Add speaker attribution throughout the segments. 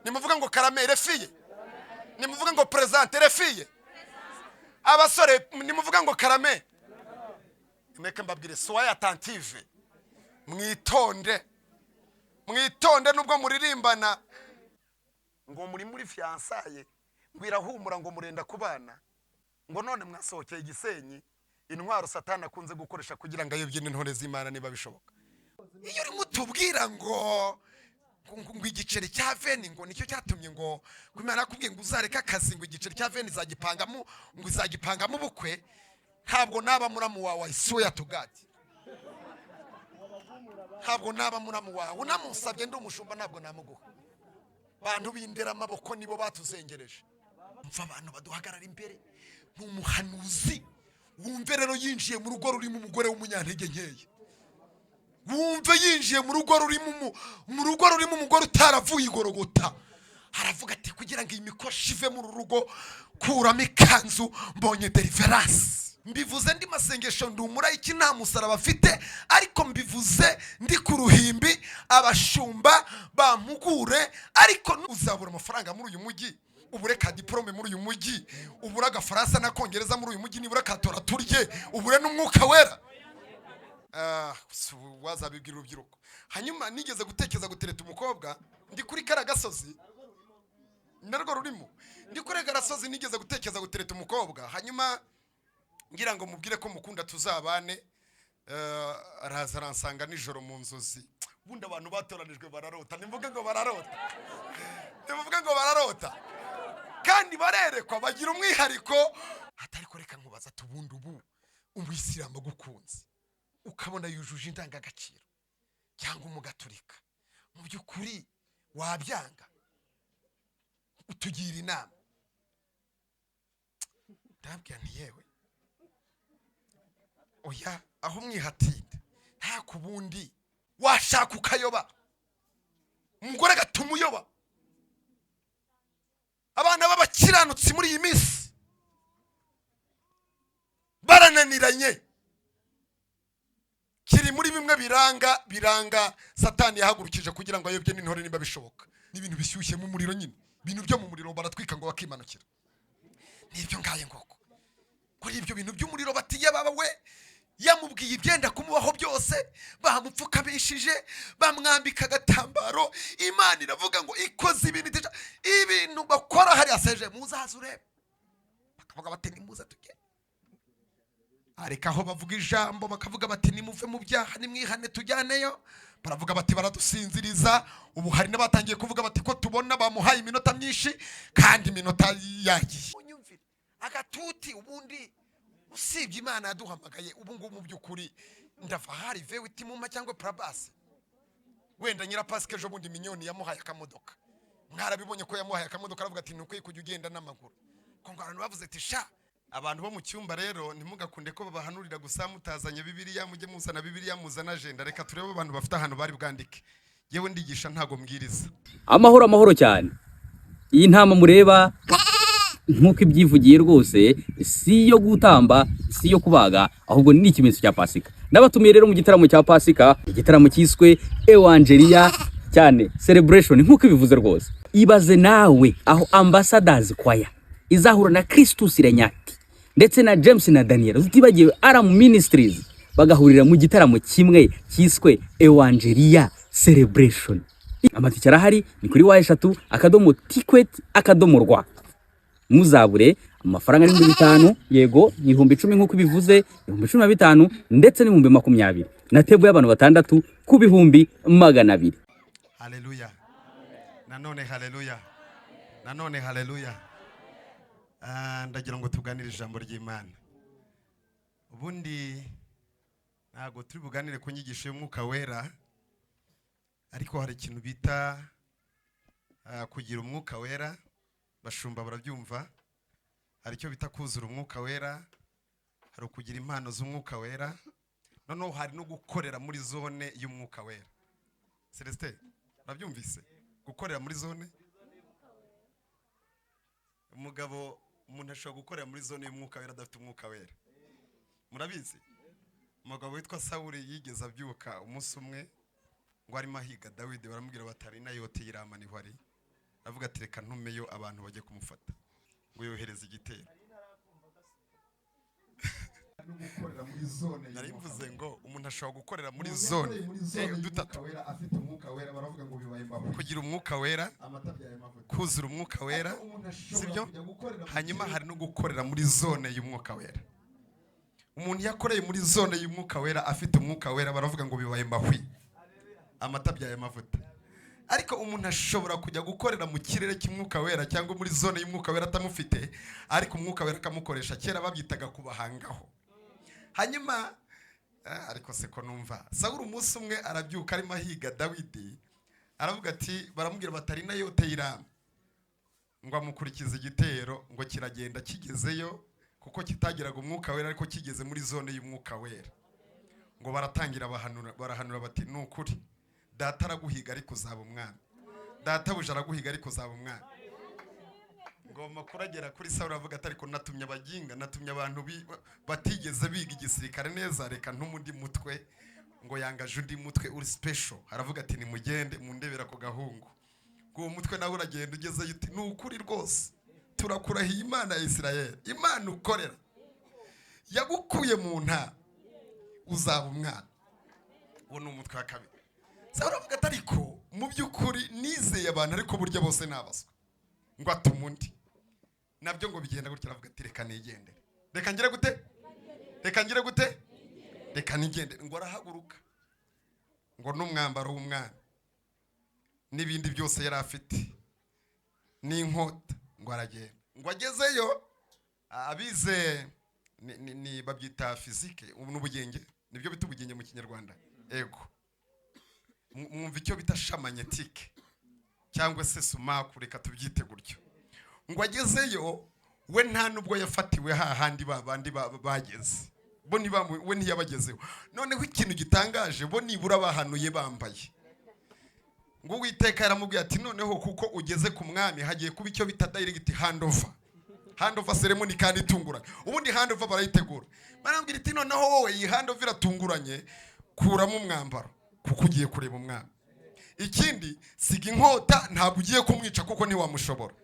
Speaker 1: Nimuvuge ngo karame les filles, nimuvuge ngo présente les filles. Abasore, nimuvuge ngo karame. Mureke mbabwire, soyez attentifs, mwitonde, mwitonde. Nubwo muririmbana ngo muri muri fiançailles, ngo irahumura, ngo murenda kubana, ngo none mwasohokeye Igisenyi, intwaro Satani akunze gukoresha kugira ngo ayobye n'intore z'Imana niba bishoboka. Iyo urimo utubwira ngo igiceri cya 20 ngo nicyo cyatumye ngo Imana yakubwiye ngo uzareke akazi, ngo igiceri cya 20 izagipangamo, ngo izagipangamo ubukwe, ntabwo naba muramu wawe. I swear to God, ntabwo naba muramu wawe. Unamusabye ndi umushumba, ntabwo namuguha. Bantu b'indera amaboko nibo batuzengereje. Mva, abantu baduhagarara imbere ni umuhanuzi. Wumve rero, yinjiye mu rugo rurimo umugore w'umunyantege nkeya. Wumve, yinjiye mu rugo rurimo umugore utaravuye igorogota. Aravuga ati: "Kugira ngo iyi mikoshi ive mu rugo, kuramo ikanzu, mbonye deliverance." Mbivuze ndi masengesho, ndi umurayiki, nta musaraba afite, ariko mbivuze ndi ku ruhimbi, abashumba bampugure. Ariko uzabura amafaranga muri uyu mujyi, ubure ka diporome muri uyu mujyi, ubure agafaransa n'akongereza muri uyu mujyi, nibura katora turye, ubure n'Umwuka Wera. Ah, si wazabibwira urubyiruko. Hanyuma nigeze gutekereza gutereta umukobwa ndi kuri kariya gasozi, narwo rurimo, ndi kuri kariya gasozi. Nigeze gutekereza gutereta umukobwa, hanyuma ngira ngo mubwire ko mukunda, tuzabane. Araza aransanga nijoro mu nzozi. Ubundi abantu batoranijwe bararota. Nimuvuge ngo bararota, nimuvuge ngo bararota kandi barerekwa, bagira umwihariko. Atari ko reka nkubaza ati: ubundi ubu umuyisilamu agukunze, ukabona yujuje indangagaciro, cyangwa umugaturika, mu by'ukuri wabyanga? Utugira inama. Ndabwira nti: "Yewe, oya, aho mwihatinda nta kubundi washaka ukayoba, umugore agatuma uyoba." Abana b'abakiranutsi muri iyi minsi barananiranye. Kiri muri bimwe biranga Satani yahagurukije kugira ngo ayobye n'intore niba bishoboka. N'ibintu bishyushye mu muriro nyine, ibintu byo mu muriro baratwika ngo bakimanukira. Nibyo ngaye ngoko kuri ibyo bintu by'umuriro. Batiye baba we yamubwiye ibyenda kumubaho byose, bamupfukamishije, bamwambika agatambaro. Imana iravuga ngo ikoze ibintu ibintu bakora hariya seje, muzaze urebe. Bakavuga bati: "Nimuze tujye." Areka aho bavuga ijambo, bakavuga bati: "Nimuve mu byaha, nimwihane, tujyaneyo." Baravuga bati: "Baradusinziriza." Ubu hari n'abatangiye kuvuga bati: "Ko tubona bamuhaye iminota myinshi kandi iminota yagiye." Unyumvire agatuti. Ubundi usibye Imana yaduhamagaye, ubu ngubu mu by'ukuri ndava hari V8 muma cyangwa Brabus. Wenda nyirapasike ejo bundi Minyoni yamuhaye akamodoka, mwarabibonye ko yamuhaye akamodoka. Aravuga ati: "Ntukwiye kujya ugenda n'amaguru." Ko ngo abantu bavuze ati: "Sha." Abantu bo mu cyumba rero, ntimugakunde ko babahanurira gusa mutazanye Bibiliya. Mujye muzana Bibiliya, muzana agenda. Reka turebe abantu bafite ahantu bari bwandike. Yewe, ndigisha, ntago mbwiriza.
Speaker 2: Amahoro, amahoro cyane. Iyi ntama mureba, nk'uko ibyivugiye rwose, si iyo gutamba, si iyo kubaga, ahubwo ni ikimenyetso cya Pasika. Ndabatumiye rero mu gitaramo cya Pasika, igitaramo cyiswe Ewangelia cyane Celebration, nk'uko ibivuze rwose. Ibaze nawe aho Ambassadors Choir izahura na Christus Regnat ndetse na James na Daniel, tutibagiwe Alarm Ministries, bagahurira mu gitaramo kimwe cyiswe Ewangelia Celebration. Amatike arahari, ni kuri www.ticket.rw. Muzabure. Amafaranga ni 5,000, yego, ni 10,000 nk'uko ibivuze, 15,000 ndetse n'20,000, na table y'abantu batandatu ku 200,000.
Speaker 1: Haleluya nanone, haleluya nanone, haleluya. Ah, ndagira ngo tuganire ijambo ry'Imana. Ubundi ntabwo turi buganire ku nyigisho y'Umwuka Wera, ariko hari ikintu bita kugira Umwuka Wera. Bashumba barabyumva. Hari icyo bita kuzura Umwuka Wera, hari ukugira impano z'Umwuka Wera, noneho hari no gukorera muri zone y'Umwuka Wera. Celestin, urabyumvise? Gukorera muri zone. Umugabo, umuntu ashobora gukorera muri zone y'Umwuka Wera adafite Umwuka Wera. Murabizi, umugabo witwa Sawuri yigeze abyuka umunsi umwe ngo arimo ahiga Dawidi. Baramubwira bati: "Hari Nayoti y'i Rama niho ari." Aravuga ati: "Reka ntumeyo abantu bajye kumufata." Ngo yohereza igitero.
Speaker 3: No gukorera muri zone
Speaker 1: Nari
Speaker 3: y'Umwuka
Speaker 1: mvuze
Speaker 3: Wera.
Speaker 1: ngo umuntu ashobora gukorera muri
Speaker 3: Umuntu
Speaker 1: zone
Speaker 3: yakoreye muri zone y'Umwuka
Speaker 1: dutatu.
Speaker 3: Wera, afite Umwuka Wera, baravuga ngo bibaye mahwi.
Speaker 1: Kugira Umwuka Wera,
Speaker 3: Amata byaye amavuta.
Speaker 1: kuzura Umwuka Wera,
Speaker 3: Ariko umuntu ashobora
Speaker 1: sibyo?
Speaker 3: kujya gukorera mu
Speaker 1: Hanyuma
Speaker 3: kirere
Speaker 1: hari no gukorera muri zone y'Umwuka Wera. Umuntu iyo akoreye muri zone y'Umwuka Wera, afite Umwuka Wera, baravuga ngo bibaye mahwi, amata byaye amavuta. Ariko umuntu ashobora kujya gukorera mu kirere cy'Umwuka Wera cyangwa muri zone y'Umwuka Wera atamufite, ariko Umwuka Wera akamukoresha. Kera babyitaga kubahangaho. Hanyuma ariko se ko numva Sawuli umunsi umwe arabyuka arimo ahiga Dawidi, aravuga ati, baramubwira batari na yote y'Irama, ngo amukurikize igitero, ngo kiragenda, kigezeyo, kuko kitagiraga Umwuka Wera ariko kigeze muri zone y'Umwuka Wera, ngo baratangira bahanura, barahanura bati: "Ni ukuri data araguhiga ariko uzaba umwami, databuja araguhiga ariko uzaba umwami." Ngo amakuru agera kuri Sawuli, aravuga ati: "Ariko natumye abaginga, natumye abantu batigeze biga igisirikare neza, reka ntume undi mutwe." Ngo yangaje undi mutwe uri special, aravuga ati: "Nimugende mundebera ako gahungu." Ngo uwo mutwe nawe uragenda, ugezeyo uti: "Ni ukuri rwose turakurahiye Imana ya Isirayeli, Imana ukorera yagukuye mu ntara, uzaba umwana." Uwo ni umutwe wa kabiri. Sawuli aravuga ati: "Ariko mu by'ukuri nizeye abantu, ariko burya bose ni abaswa." Ngo atuma undi, nabyo ngo bigenda gutya. Aravuga ati: "Reka nigendere, reka ngire gute, reka ngire gute, reka nigendere." Ngo arahaguruka, ngo n'umwambaro w'umwami n'ibindi byose yari afite n'inkota, ngo aragenda. Ngo agezeyo, abize ni babyita physique, ubu n'ubugenge, nibyo bita ubugenge mu Kinyarwanda. Ego, mwumva icyo bita champ magnétique cyangwa se sumaku, reka tubyite gutyo. Ngo agezeyo, we nta nubwo yafatiwe hahandi ba bandi bageze bo, we ntiyabagezeho. Noneho ikintu gitangaje, bo nibura bahanuye bambaye. Ngo Uwiteka yaramubwiye ati: "Noneho kuko ugeze ku mwami, hagiye kuba icyo bita direct handover, handover ceremony kandi itunguranye." Ubundi handover barayitegura. Barambwira iti: "Noneho wowe iyi handover iratunguranye, kuramo umwambaro kuko ugiye kureba umwami. Ikindi, siga inkota, ntabwo ugiye kumwica kuko ntiwamushobora."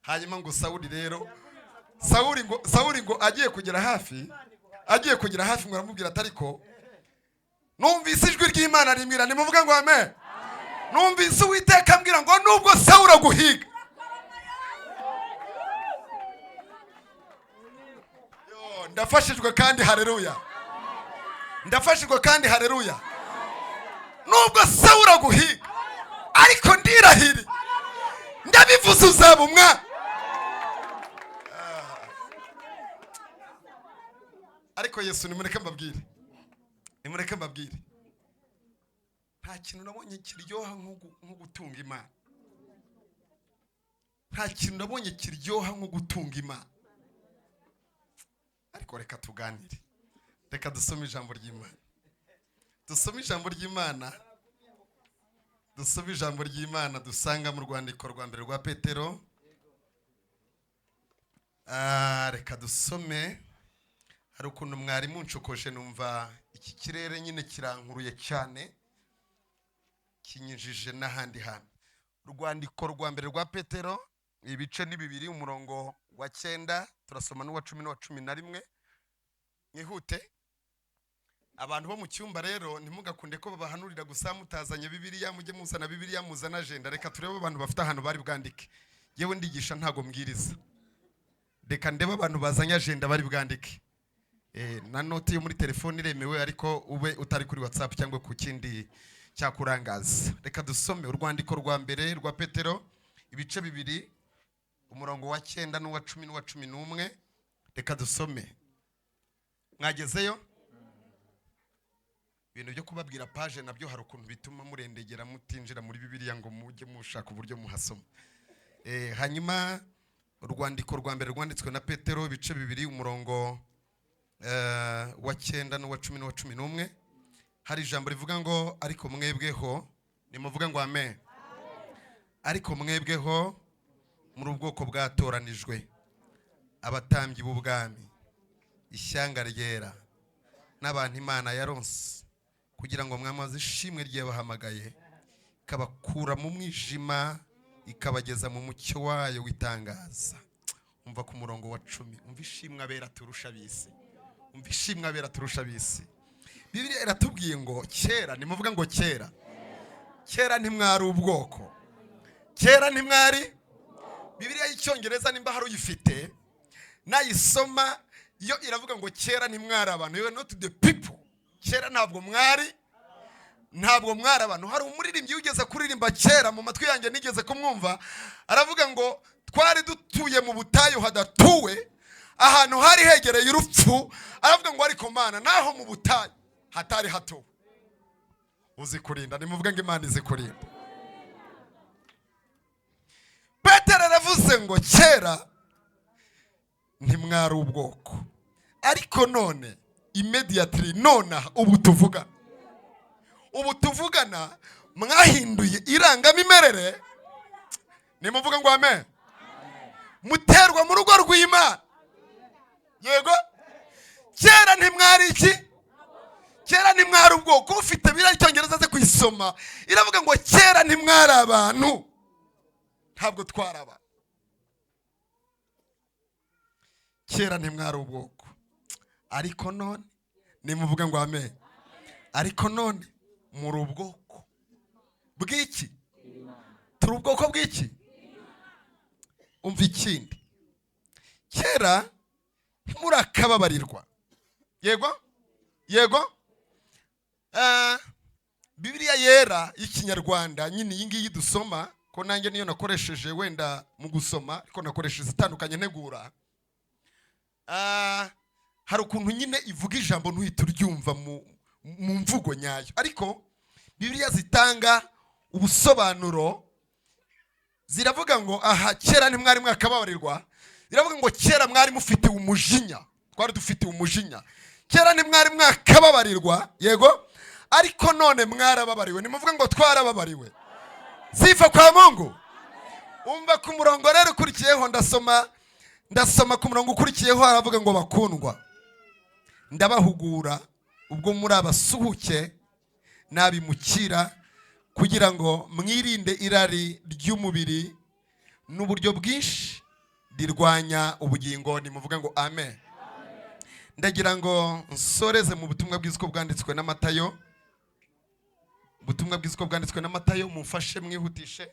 Speaker 1: Hanyuma ngo Sawuli rero, Sawuli ngo agiye kugera hafi, ngo aramubwira ati: "Ariko numvise ijwi ry'Imana rimbwira." Nimuvuge ngo amen. "Numvise Uwiteka ambwira ngo nubwo Sawuli aguhiga." Yo, ndafashijwe kandi hareruya, ndafashijwe kandi hareruya. "Nubwo Sawuli aguhiga, ariko ndirahiri, ndabivuze, uzaba umwami." Ariko Yesu, nimureke mbabwire, nimureke mbabwire, nta kintu nabonye kiryoha nko gutunga Imana. Nta kintu nabonye kiryoha nko gutunga Imana. Ariko reka tuganire, reka dusome ijambo ry'Imana, dusome ijambo ry'Imana, dusome ijambo ry'Imana dusanga mu rwandiko rwa mbere rwa Petero. Reka dusome. Hari ukuntu mwari munshokoje, numva iki kirere nyine kirankuruye cyane, kinyujije n'ahandi hantu. Urwandiko rwa mbere rwa Petero, ibice ni 2, umurongo wa 9, turasoma n'uwa 10 n'uwa 11. Mwihute. Abantu bo mu cyumba rero, ntimugakunde ko babahanurira gusa mutazanye Bibiliya. Mujye muzana Bibiliya, muzana agenda. Reka turebe abantu bafite ahantu bari bwandike. Yewe, ndigisha, ntago mbwiriza. Reka ndebe abantu bazanye agenda bari bwandike. Na note yo muri telefone iremewe, ariko ube utari kuri WhatsApp cyangwa ku kindi cyakurangaza. Reka dusome urwandiko rwa mbere rwa Petero, ibice 2, umurongo wa 9 n'uwa 10 n'uwa 11. Reka dusome. Mwagezeyo? Ibintu byo kubabwira page nabyo hari ukuntu bituma murendegera, mutinjira muri Bibiliya ngo mujye mushaka uburyo muhasoma. Hanyuma urwandiko rwa mbere rwanditswe na Petero, ibice 2, umurongo wa 9 n'uwa 10 n'uwa 11, hari ijambo rivuga ngo: "Ariko mwebweho." Nimuvuga ngo amen. "Ariko mwebweho muri ubwoko bwatoranijwe, abatambyi b'ubwami, ishyanga ryera, n'abantu Imana yaronse, kugira ngo mwamaze ishimwe ryabahamagaye ikabakura mu mwijima."
Speaker 3: Ikabageza mu mucyo wayo w'itangaza. Umva ku murongo wa 10, umva ishimwe abera turusha ab'isi, umva ishimwe abera turusha ab'isi. Bibiliya iratubwiye ngo kera, nimuvuga ngo kera, kera ntimwari ubwoko, kera ntimwari. Bibiliya y'Icyongereza, nimba hari uyifite nayisoma, yo iravuga ngo kera ntimwari abantu, you are not the people. Kera ntabwo mwari abantu. Hari umuririmbyi wigeze kuririmba kera, mu matwi yanjye nigeze kumwumva aravuga ngo twari dutuye mu butayu hadatuwe, ahantu hari hegereye urupfu. Aravuga ngo ariko Mana, naho mu butayu hatari hatuwe uzi kurinda. Nimuvuge ngo Imana izi kurinda. Petero aravuze ngo kera ntimwari ubwoko, ariko none, immediately, nonaha ubu tuvugana, ubu tuvugana, mwahinduye irangamimerere. Nimuvuga ngo amen. Muterwa mu rugo rw'Imana. Yego, kera ntimwari iki? Kera ntimwari ubwoko. Ufite biriya Icyongereza aze kuyisoma, iravuga ngo kera ntimwari abantu, ntabwo twari abantu. Kera ntimwari ubwoko, ariko none, nimuvuga ngo amen, ariko none muri ubwoko bw'iki? Turi ubwoko bw'iki? Umva ikindi, kera ntimurakababarirwa. Yego, yego. Bibiliya Yera y'Ikinyarwanda nyine, iyi ngiyi dusoma, ko nanjye niyo nakoresheje wenda mu gusoma, ariko nakoresheje itandukanye ntegura. Hari ukuntu nyine ivuga ijambo ntuhite uryumva mu mvugo nyayo, ariko Bibiliya zitanga ubusobanuro ziravuga ngo aha kera ntimwari mwakababarirwa, ziravuga ngo kera mwari mufitiwe umujinya, twari dufitiwe umujinya. Kera ntimwari mwakababarirwa, yego, ariko none mwarababariwe. Nimuvuge ngo twarababariwe. Sifa kwa Mungu. Umva ku murongo rero ukurikiyeho, ndasoma ku murongo ukurikiyeho, haravuga ngo bakundwa, ndabahugura ubwo muri abasuhuke n'abimukira, kugira ngo mwirinde irari ry'umubiri n'uburyo bwinshi rirwanya ubugingo. Nimuvuga ngo amen. Ndagira ngo nsoreze mu butumwa bwiza uko bwanditswe na Matayo. Ubutumwa bwiza uko bwanditswe na Matayo, mumfashe mwihutishe,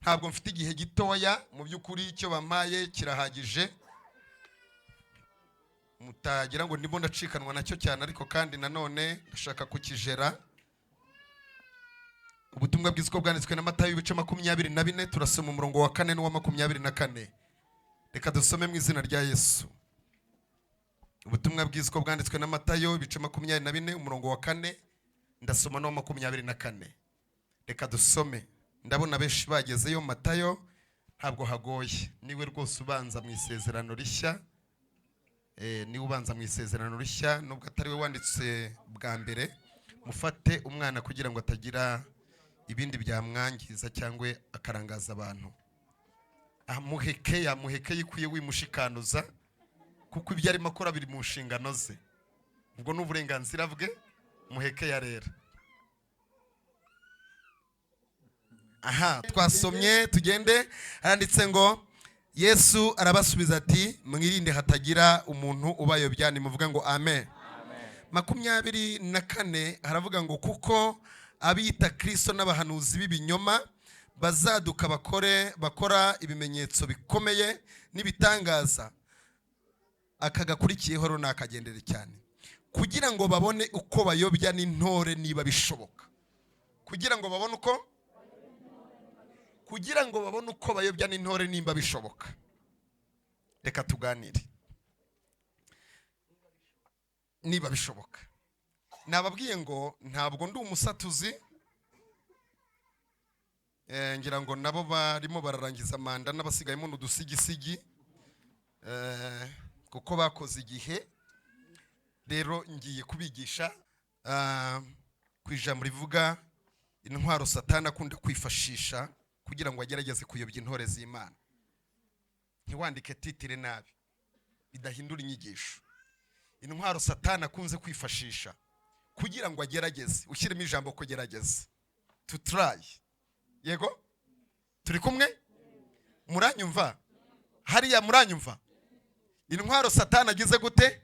Speaker 3: ntabwo mfite igihe gitoya. Mu by'ukuri icyo bampaye kirahagije, mutagira ngo ndimo ndacikanwa nacyo cyane, ariko kandi nanone ndashaka kukijera. Ubutumwa bwiza uko bwanditswe na Matayo, ibice 24, turasoma umurongo wa 4 n'uwa 24. Reka dusome mu izina rya Yesu. Ubutumwa bwiza uko bwanditswe na Matayo, ibice 24, umurongo wa 4, ndasoma n'uwa 24. Reka dusome, ndabona benshi bagezeyo. Matayo ntabwo hagoye, niwe rwose ubanza mu Isezerano Rishya. Niwe ubanza mu Isezerano Rishya, nubwo atari we wanditse bwa mbere. Mufate umwana kugira ngo atagira ibindi byamwangiza cyangwa akarangaza abantu. Muheke ya muheke yikwiye, wimushikanuza, kuko ibyo arimo akora biri mu nshingano ze, ubwo ni uburenganzira bwe. Muheke ya rero. Aha twasomye, tugende. Haranditse ngo Yesu arabasubiza ati mwirinde hatagira umuntu ubayobya. Nimuvuga ngo amen. 24 haravuga ngo kuko abita Kristo n'abahanuzi b'ibinyoma bazaduka, bakora ibimenyetso bikomeye n'ibitangaza. Aka gakurikiyeho rero nakagendere cyane, kugira ngo babone uko bayobya n'intore niba bishoboka, kugira ngo babone uko bayobya n'intore nimba bishoboka. Reka tuganire niba bishoboka. Nababwiye ngo ntabwo ndi umusatuzi. Ngira ngo nabo barimo bararangiza manda n'abasigayemo n'udusigisigi, kuko bakoze igihe. Rero ngiye kubigisha ku ijambo rivuga intwaro Satani akunda kwifashisha kugira ngo agerageze kuyobya intore z'Imana. Ntiwandike titre nabi bidahindura inyigisho. Intwaro Satani akunze kwifashisha kugira ngo agerageze, ushyiremo ijambo kugerageza, to try. Yego, turi kumwe. Muranyumva hariya? Muranyumva? Intwaro Satani agize gute?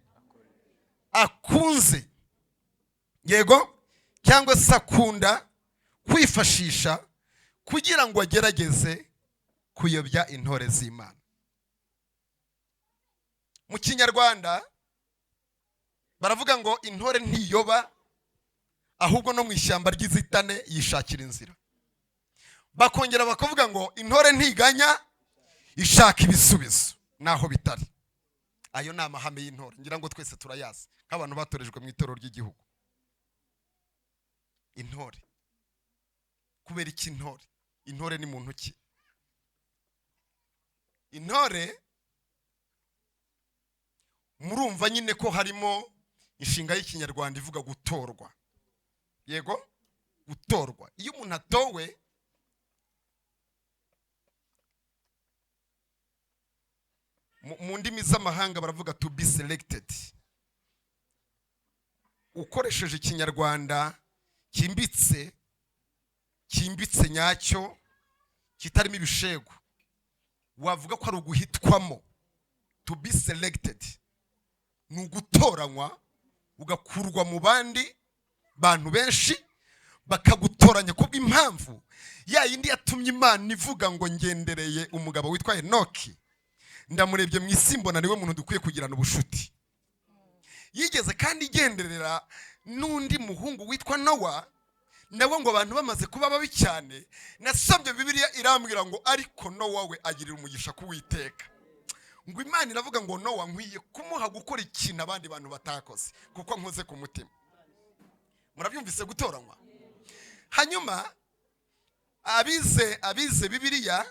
Speaker 3: Akunze, yego, cyangwa se akunda kwifashisha kugira ngo agerageze kuyobya intore z'Imana. Mu Kinyarwanda baravuga ngo intore ntiyoba, ahubwo no mu ishyamba ry'inzitane yishakira inzira. Bakongera bakavuga ngo intore ntiganya, ishaka ibisubizo naho bitari. Ayo ni amahame y'intore, ngira ngo twese turayazi nk'abantu batorejwe mu itorero ry'igihugu. Intore, kubera iki intore? Intore ni muntu ki? Intore, murumva nyine ko harimo inshinga y'Ikinyarwanda ivuga gutorwa, yego, gutorwa. Iyo umuntu atowe, mu ndimi z'amahanga baravuga "to be selected". Ukoresheje Ikinyarwanda cyimbitse, cyimbitse nyacyo, kitarimo ibishegu, wavuga ko ari uguhitwamo. To be selected ni ugutoranywa, ugakurwa mu bandi bantu benshi, bakagutoranya kubw'impamvu ya yindi yatumye Imana ivuga ngo ngendereye umugabo witwa Enoki, ndamurebye mu isi mbona niwe muntu dukwiye kugirana ubushuti. Yigeze kandi igenderera n'undi muhungu witwa Nowa, nawe ngo abantu bamaze kuba babi cyane. Nasomye Bibiliya irambwira ngo ariko Nowa we agirira umugisha kuwiteka. Ngo Imana iravuga ngo Nowa nkwiye kumuha gukora ikintu abandi bantu batakoze kuko nkoze ku mutima. Murabyumvise gutoranywa? Hanyuma abize Bibiliya,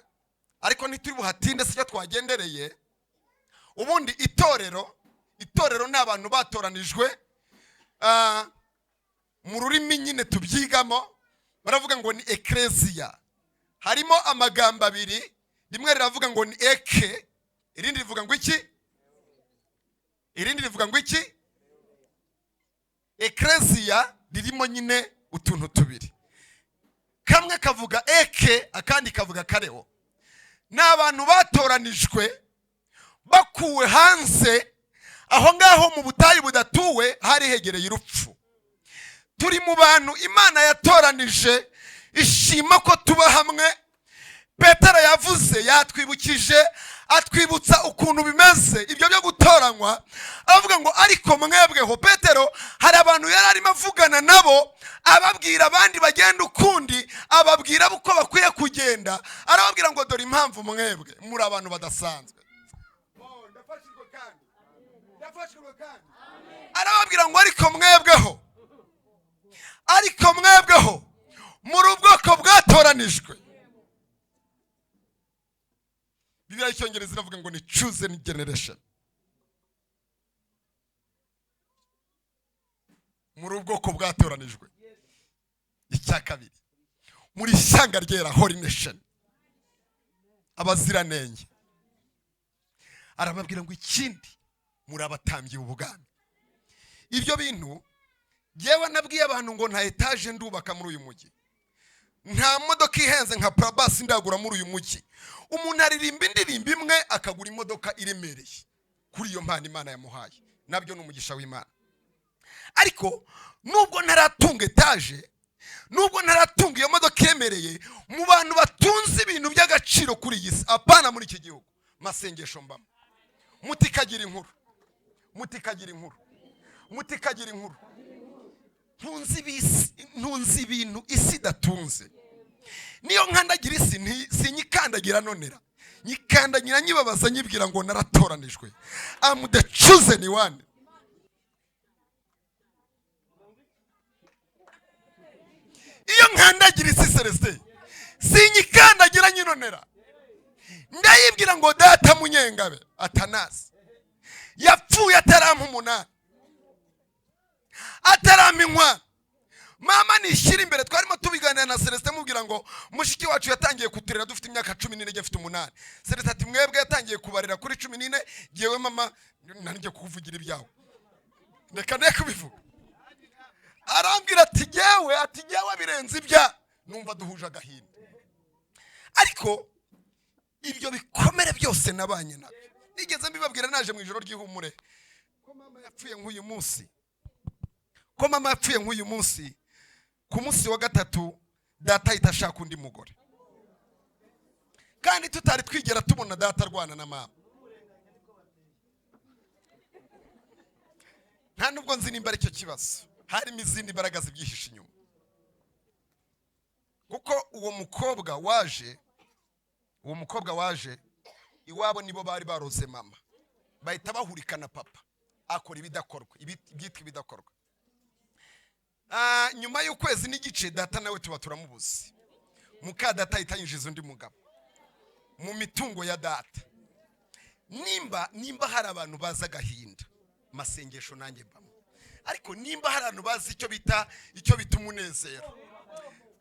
Speaker 3: ariko ntituri buhatinde, sicyo twagendereye. Ubundi itorero ni abantu batoranijwe. Mu rurimi nyine tubyigamo baravuga ngo ni ekereziya. Harimo amagambo abiri, rimwe riravuga ngo ni eke, irindi rivuga ngo iki? Irindi rivuga ngo iki? Ekereziya ririmo nyine utuntu tubiri, kamwe kavuga eke, akandi kavuga kareho. Ni abantu batoranijwe, bakuwe hanze aho ngaho mu butayu budatuwe, hari hegereye urupfu. Turi mu bantu Imana yatoranije, ishima ko tuba hamwe. Petero yavuze, yatwibukije, atwibutsa ukuntu bimeze ibyo byo gutoranywa. Avuga ngo ariko mwebweho. Petero hari abantu yari arimo avugana nabo, ababwira abandi bagenda ukundi, ababwira uko bakwiye kugenda. Arababwira ngo dore impamvu mwebwe muri abantu badasanzwe. Ndafashijwe kandi, ndafashijwe kandi. Arababwira ngo ariko mwebweho, ariko mwebweho muri ubwoko bwatoranijwe. Bibiliya y'Icyongereza iravuga ngo ni chosen generation, muri ubwoko bwatoranijwe. Icya kabiri, muri ishyanga ryera, holy nation, abaziranenge. Arababwira ngo ikindi, muri abatambyi b'ubwami. Ibyo bintu yewe nabwiye abantu ngo nta etaje ndubaka muri uyu mujyi, nta modoka ihenze nka Brabus ndagura muri uyu mujyi. Umuntu aririmba indirimbo imwe akagura imodoka iremereye kuri iyo mpano Imana yamuhaye, nabyo ni umugisha w'Imana. Ariko nubwo ntaratunga etaje, nubwo ntaratunga iyo modoka iremereye, mu bantu batunze ibintu by'agaciro kuri iyi si, apana muri iki gihugu, masengesho mbamo, mutikagira inkuru, mutikagira inkuru, mutikagira inkuru. Ntunze ibintu isi idatunze. Niyo nkandagira isi, sinyikandagira nonera, nyikandagira nyibabaza, nyibwira ngo naratoranijwe, am the chosen one. Iyo nkandagira isi, Celestin, sinyikandagira nyinonera, ndayibwira ngo data Munyengabe Atanasi yapfuye atarampa umunani, atarampa inkwano. Mama nishyira imbere, twarimo tubiganira na Celestin, mubwira ngo mushiki wacu yatangiye kuturera dufite imyaka 14, njye mfite 8. Celestin ati mwebwe yatangiye kubarera kuri 14, jyewe mama nanjye kukuvugira ibyawe reka ne kubivuga. Arambwira ati jyewe, ati jyewe birenze ibya, numva duhuje agahinda. Ariko ibyo bikomere Byose nabanye nabyo. Nigeze mbibabwira naje mu ijoro ry'ihumure ko mama yapfuye nk'uyu munsi, ko mama yapfuye nk'uyu munsi. Ku munsi wa gatatu data ahita ashaka undi mugore, kandi tutari twigera tubona data arwana na mama. Nta nubwo nzi nimba aricyo kibazo, harimo izindi mbaraga zibyihishe inyuma. Kuko uwo mukobwa waje iwabo nibo bari baroze mama, bahita bahurikana papa akora ibidakorwa, ibyitwa ibidakorwa. Nyuma y'ukwezi n'igice data nawe tuba turamubuze. Muka data ahita yinjiza undi mugabo mu mitungo ya data. Nimba hari abantu bazi agahinda, masengesho nanjye mbamo, ariko nimba hari abantu bazi icyo bita umunezero,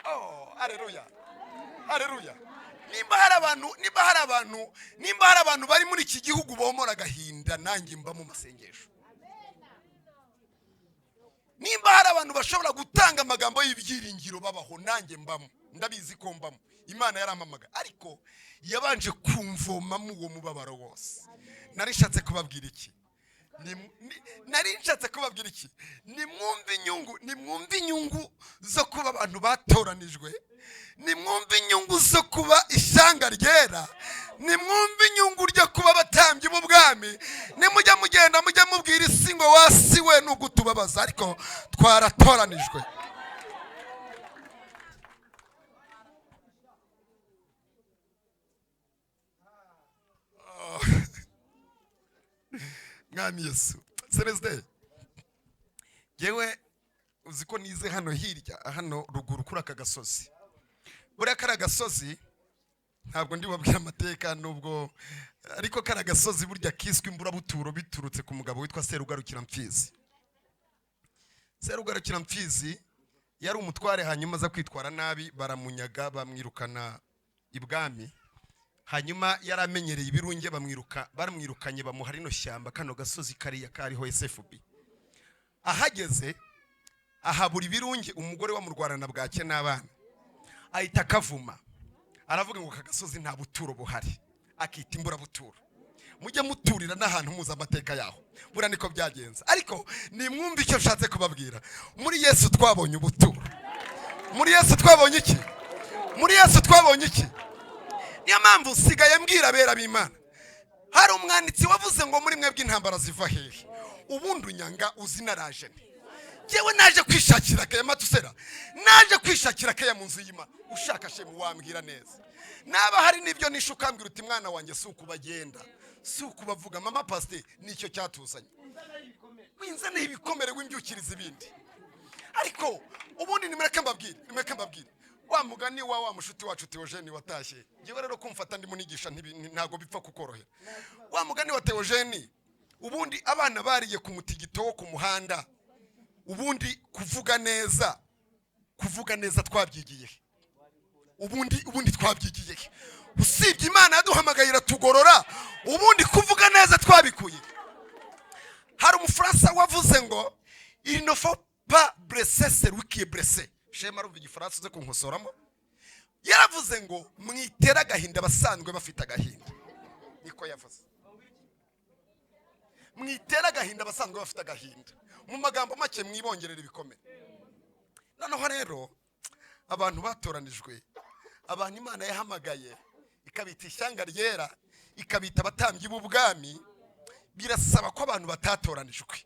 Speaker 3: oh aleluya, aleluya! Nimba hari abantu bari muri iki gihugu bomora agahinda, nanjye mba mu masengesho. Nimba hari abantu bashobora gutanga amagambo y'ibyiringiro babaho, nanjye mbamo. Ndabizi ko mbamo. Imana yarampamaga, ariko yabanje kumvomamo uwo mubabaro wose. Nari nshatse kubabwira iki? Nari nshatse kubabwira iki? Nimwumve inyungu zo kuba abantu batoranijwe, nimwumve inyungu zo kuba ishyanga ryera, nimwumve inyungu ryo kuba abatambyi b'ubwami. Nimujya mugenda, mujya mubwira isi ngo wasi we nubwo utubabaza, ariko twaratoranijwe. Mwami Yesu! Celestin, yewe, uzi ko nize hano hirya, hano ruguru kuri aka gasozi? Buriya kari agasozi, ntabwo ndi bubabwire amateka nubwo, ariko kari agasozi burya kiswe imburabuturo biturutse ku mugabo witwa Serugarukira Mfizi. Serugarukira Mfizi yari umutware, hanyuma aza kwitwara nabi, baramunyaga, bamwirukana ibwami. Hanyuma yari amenyereye ibirunge, bamwiruka, baramwirukanye, bamuha rino shyamba, kano gasozi kariya kariho SFB. Ahageze ahabura ibirunge, umugore wamurwarana bwake n'abana, ahita akavuma, aravuga ngo aka gasozi nta buturo buhari, akita imburabuturo. Mujye muturira n'ahantu muzi amateka yaho, buriya niko byagenze. Ariko nimwumve icyo nshatse kubabwira: muri Yesu twabonye ubuturo. Muri Yesu twabonye iki? Muri Yesu twabonye iki? Niyo mpamvu nsigaye mbwira abera b'Imana. Hari umwanditsi wavuze ngo muri mwebwe intambara ziva hehe? Ubundi unyanga uzi naraje nte? Yewe, naje kwishakira akaya matusera, naje kwishakira akaya mu nzu y'Imana. Ushaka shemu wambwira neza, naba hari n'ibyo nishe ukambwira uti mwana wanjye, si ukubagenda, si ukubavuga, mama pasiteri, nicyo cyatuzanye. Winzaniye ibikomere, wimbyukiriza ibindi. Ariko ubundi nimureke mbabwire wa mugani wa mushuti wacu Theogene watashye. Ngewe rero kumfata ndimo nigisha ntabwo bipfa kukorohera. Wa mugani wa Theogene, ubundi abana bariye ku mutigito wo ku muhanda. Ubundi kuvuga neza twabyigiye he? Ubundi twabyigiye he? Usibye Imana yaduhamagaye iratugorora, ubundi kuvuga neza twabikuye? Hari Umufaransa wavuze ngo "Il ne faut pas blesser celui qui est blessé." Shema, arumva Igifaransa, uze kunkosoramo. Yaravuze ngo mwitere agahinda abasanzwe bafite agahinda. Niko yavuze, mwitere agahinda abasanzwe bafite agahinda. Mu magambo make, mwibongerera ibikomere. Noneho rero abantu batoranijwe, abantu Imana yahamagaye ikabita ishyanga ryera, ikabita abatambyi b'ubwami, birasaba ko abantu batatoranijwe,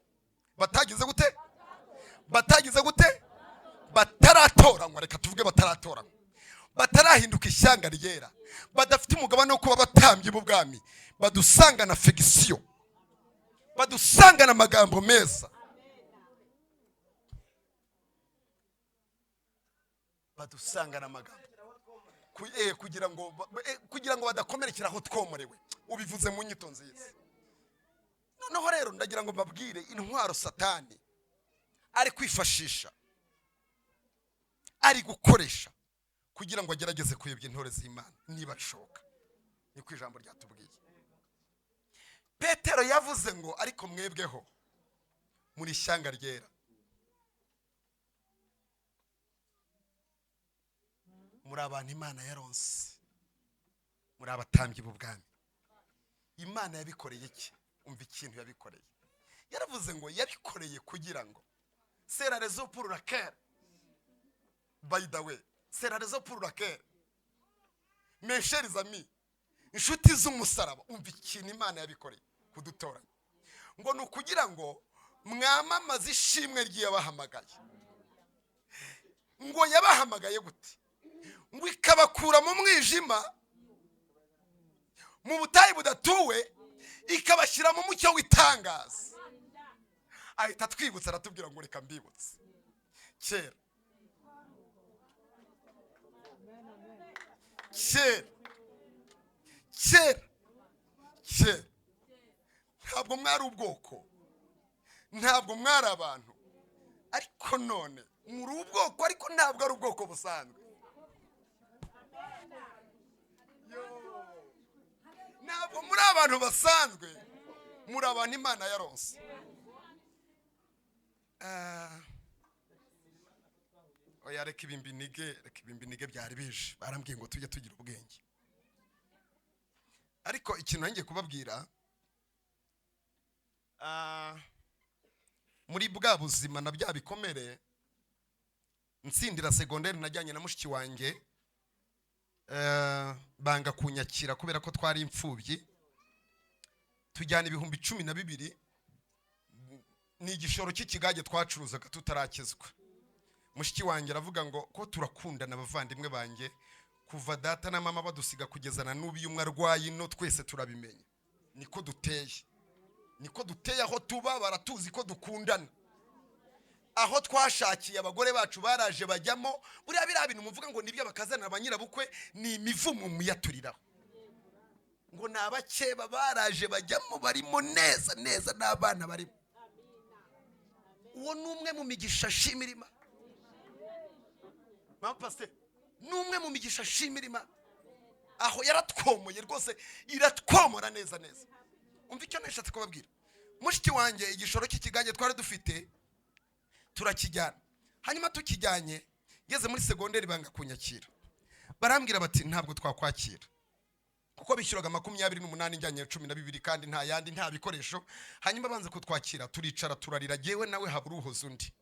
Speaker 3: batagize gute, batagize gute, bataratoranywa, reka tuvuge bataratoranywa, batarahinduka ishyanga ryera, badafite umugabane wo kuba abatambyi b'ubwami, badusangana affection, badusangana amagambo meza, badusangana amagambo kugira ngo badakomerekera aho twomorewe. Ubivuze mu nyito nziza. Noneho rero ndagira ngo mbabwire intwaro Satani ari kwifashisha, ari gukoresha kugira ngo agerageze kuyobya intore z'Imana niba bishoboka. Niko ijambo ryatubwiye. Petero yavuze ngo ariko mwebweho muri ishyanga ryera, muri abantu Imana yaronse, muri abatambyi b'ubwami. Imana yabikoreye iki? Umva ikintu yabikoreye. Yaravuze ngo yabikoreye kugira ngo, c'est la raison pour laquelle, by the way, c'est la raison pour laquelle, mes chers amis, inshuti z'umusaraba, umva ikintu Imana yabikoreye kudutoranya, ngo ni ukugira ngo mwamamaze ishimwe ry'iyabahamagaye. Ngo yabahamagaye gute? Ngo ikabakura mu mwijima, mu butayu budatuwe, ikabashyira mu mucyo w'itangaza. Ahita atwibutsa, aratubwira ngo reka mbibutse kera kera kera kera, ntabwo mwari ubwoko, ntabwo mwari abantu, ariko none muri ubwoko, ariko ntabwo ari ubwoko busanzwe. Ntabwo muri abantu basanzwe, muri abantu Imana yaronse. Oya, reka ibi mbinige, reka ibi mbinige, byari bije. Barambwiye ngo tujye tugira ubwenge. Ariko ikintu ngiye kubabwira, muri bwa buzima na bya bikomere, ntsindira segonderi najyanye na mushiki wanjye, banga kunyakira kubera ko twari imfubyi. Tujyana 12,000, ni igishoro cy'ikigage twacuruzaga tutarakizwa. Mushiki wanjye aravuga ngo ko turakundana, abavandimwe banjye, kuva data na mama badusiga kugeza na n'ubu, iyo umwe arwaye ino twese turabimenya. Niko duteye, niko duteye. Aho tuba baratuzi ko dukundana. Aho twashakiye abagore bacu baraje bajyamo. Buriya biriya bintu muvuga ngo nibyo bakazanira ba nyirabukwe, ni imivumo muyaturiraho, ngo ni abakeba baraje bajyamo, barimo neza neza n'abana barimo. Uwo ni umwe mu migisha ashimira Imana. Mama pasiteri, ni umwe mu migisha ashimira Imana. Aho yaratwomoye rwose, iratwomora neza neza. Umva icyo nashatse kubabwira. Mushiki wanjye, igishoro cy'ikigage twari dufite turakijyana. Hanyuma tukijyanye, ngeze muri segonderi banga kunyakira, barambwira bati ntabwo twakwakira, kuko bishyuraga 28, njyanye 12, kandi nta yandi, nta bikoresho. Hanyuma banze kutwakira, turicara turarira, jyewe nawe, habura uhoza undi.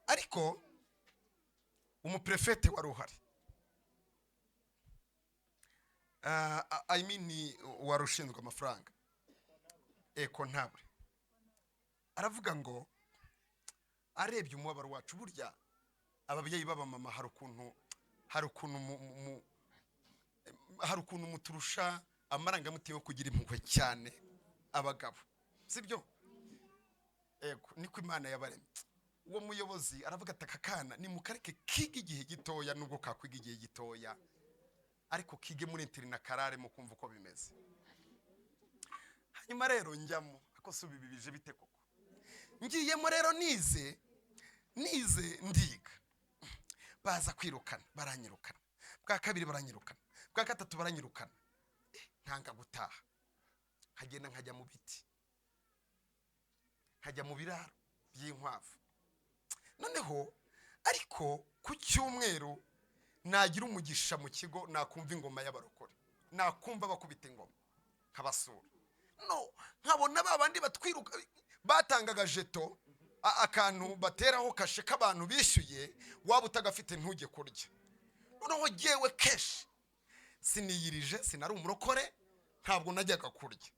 Speaker 3: Ariko umuprefete wari uhari, I mean wari ushinzwe amafaranga, eko ntabwe, aravuga ngo arebye umubabaro wacu. Burya ababyeyi b'abamama hari ukuntu muturusha amarangamutima yo kugira impuhwe cyane abagabo, sibyo? Ego, niko Imana yabaremye. Uwo muyobozi aravuga ati aka kana ni mukareke kiga igihe gitoya, nubwo kakwiga igihe gitoya, ariko kige muri internat karare mu kumva uko bimeze. Hanyuma rero njyamo, ako si ubu bije bite koko? Ngiyemo rero, nize nize, ndiga, baza kwirukana, baranyirukana bwa kabiri, baranyirukana bwa gatatu, baranyirukana. Nkanga gutaha, nkagenda nkajya mu biti, nkajya mu biraro by'inkwavu. Noneho ariko ku cyumweru nagira umugisha mu kigo, nakumva ingoma y'abarokore, nakumva bakubita ingoma, nkabasura. No nkabona ba bandi batwiruka batangaga jeton, akantu bateraho kashe k'abantu bishyuye, waba utagafite ntujye kurya. Noneho jyewe kenshi siniyirije, sinari umurokore, ntabwo najyaga kurya,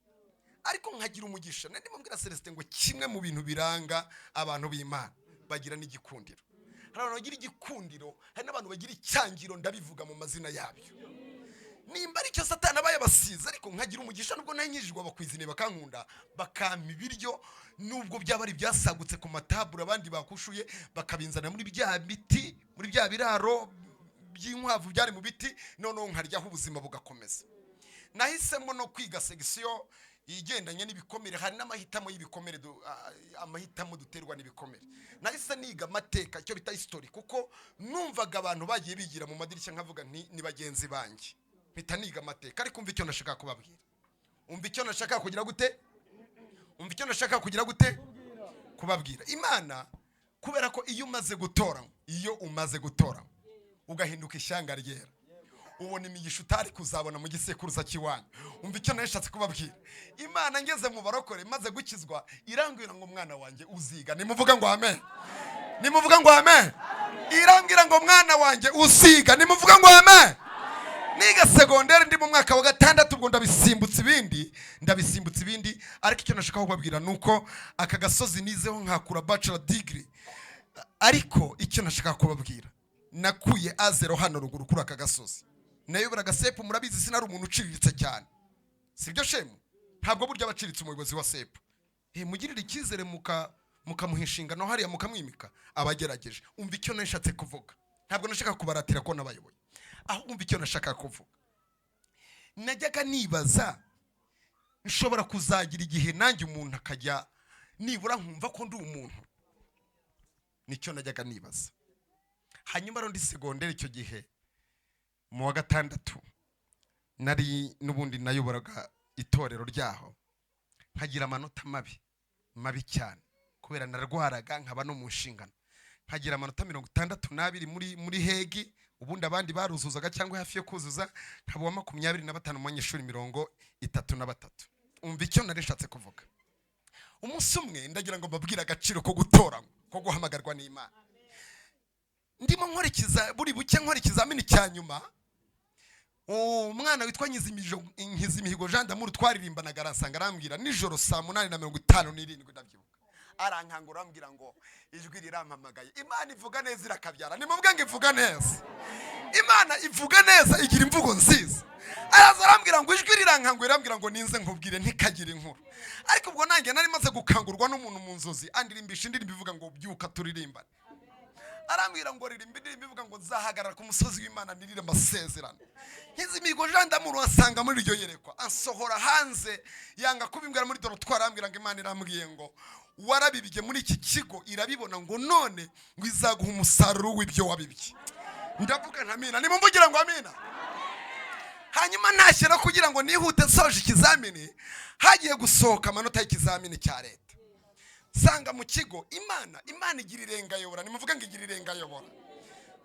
Speaker 3: ariko nkagira umugisha. Nari ndimo mbwira Celestin ngo kimwe mu bintu biranga abantu b'Imana, bagira n'igikundiro. Hari abantu bagira igikundiro, hari n'abantu bagira icyangiro, ndabivuga mu mazina yabyo, nimba aricyo Satani aba yabasize. Ariko nkagira umugisha, nubwo nanyijijwe, abakwizine bakankunda, bakampa ibiryo, nubwo byaba ari ibyasagutse ku mataburo abandi bakushuye, bakabinzana muri bya biti, muri bya biraro by'inkwavu byari mu biti, noneho nkaryaho, ubuzima bugakomeza. Nahisemo no kwiga section igendanye n'ibikomere. Hari n'amahitamo y'ibikomere, amahitamo duterwa n'ibikomere. Nahise niga amateka, icyo bita history, kuko numvaga abantu bagiye bigira mu madirishya, nkavuga nti ni bagenzi banjye, mpita niga amateka. Ariko umva icyo nashaka kubabwira, umva icyo nashaka kugira gute, umva icyo nashaka kugira gute kubabwira. Imana, kubera ko iyo umaze gutora, iyo umaze gutora ugahinduka ishyanga ryera, Ubona imigisha utari kuzabona mu gisekuruza cy'iwanyu. Umva icyo nashatse kubabwira. Imana ngeze mu barokore, maze gukizwa, irambwira ngo: "Mwana wanjye, uziga." Nimuvuga ngo amen. Nimuvuga ngo amen. Irambwira ngo: "Mwana wanjye, uziga." Nimuvuga ngo amen. Niga segonderi, ndi mu mwaka wa gatandatu, ubwo ndabisimbutse ibindi, ndabisimbutse ibindi. Ariko icyo nashaka kubabwira ni uko aka gasozi nizeho nkakura bachelor degree. Ariko icyo nashaka kubabwira, nakuye A zéro hano ruguru kuri aka gasozi. Nayoboraga CEP, murabizi, sinari umuntu uciriritse cyane, sibyo shemu? Ntabwo burya abaciritse. Umuyobozi wa CEP, mugirire icyizere, mukamuha inshingano hariya, mukamwimika, abagerageje. Umva icyo nashatse kuvuga. Ntabwo nashaka kubaratira ko nabayoboye aho. Umva icyo nashaka kuvuga. Najyaga nibaza, nshobora kuzagira igihe nanjye umuntu akajya nibura nkumva ko ndi umuntu? Nicyo najyaga nibaza. Hanyuma rero ndi segonderi icyo gihe mu wa gatandatu, nari n'ubundi nayoboraga itorero ryaho, nkagira amanota mabi mabi cyane kubera narwaraga, nkaba no mu nshingano, nkagira amanota 62 muri HEG. Ubundi abandi baruzuzaga cyangwa hafi yo kuzuza, nkaba uwa 25 mu banyeshuri 33. Umva icyo nari nshatse kuvuga. Umunsi umwe, ndagira ngo mbabwire agaciro ko gutoranywa, ko guhamagarwa n'Imana. Ndimo nkora buri buke, nkora ikizamini cya nyuma, umwana witwa Nkizimihigo Jean d'Amour twaririmbanaga aransanga, arambwira nijoro saa 8:57, ndabyibuka, arankangura, arambwira ngo: "Ijwi rirampamagaye." Imana ivuga neza, irakabyara. Nimubwe ngo ivuga neza. Imana ivuga neza, igira imvugo nziza. Araza arambwira ngo: "Ijwi rirankangura," arambwira ngo: "Ninze nkubwire ntikagire inkuru." Ariko ubwo nanjye nari maze gukangurwa n'umuntu mu nzozi, andirimbisha indirimbo ivuga ngo: "Byuka turirimbane." Arambwira ngo: "Ririmba indirimbo ivuga ngo nzahagarara ku musozi w'Imana nirire amasezerano." Nkizimihigo Jean d'Amour asanga muri iryo yerekwa, ansohora hanze, yanga kubimbwira muri dortoir, arambwira ngo: "Imana irambwiye ngo warabibye muri iki kigo, irabibona, ngo none ngo izaguha umusaruro w'ibyo wabibye." Ndavuga nka amina. Nimumvugira ngo amina. Hanyuma ntashyira kugira ngo nihute, nsoje ikizamini, hagiye gusohoka amanota y'ikizamini cya leta, sanga mu kigo, Imana igira irengayobora. Nimuvuge ngo igira irengayobora.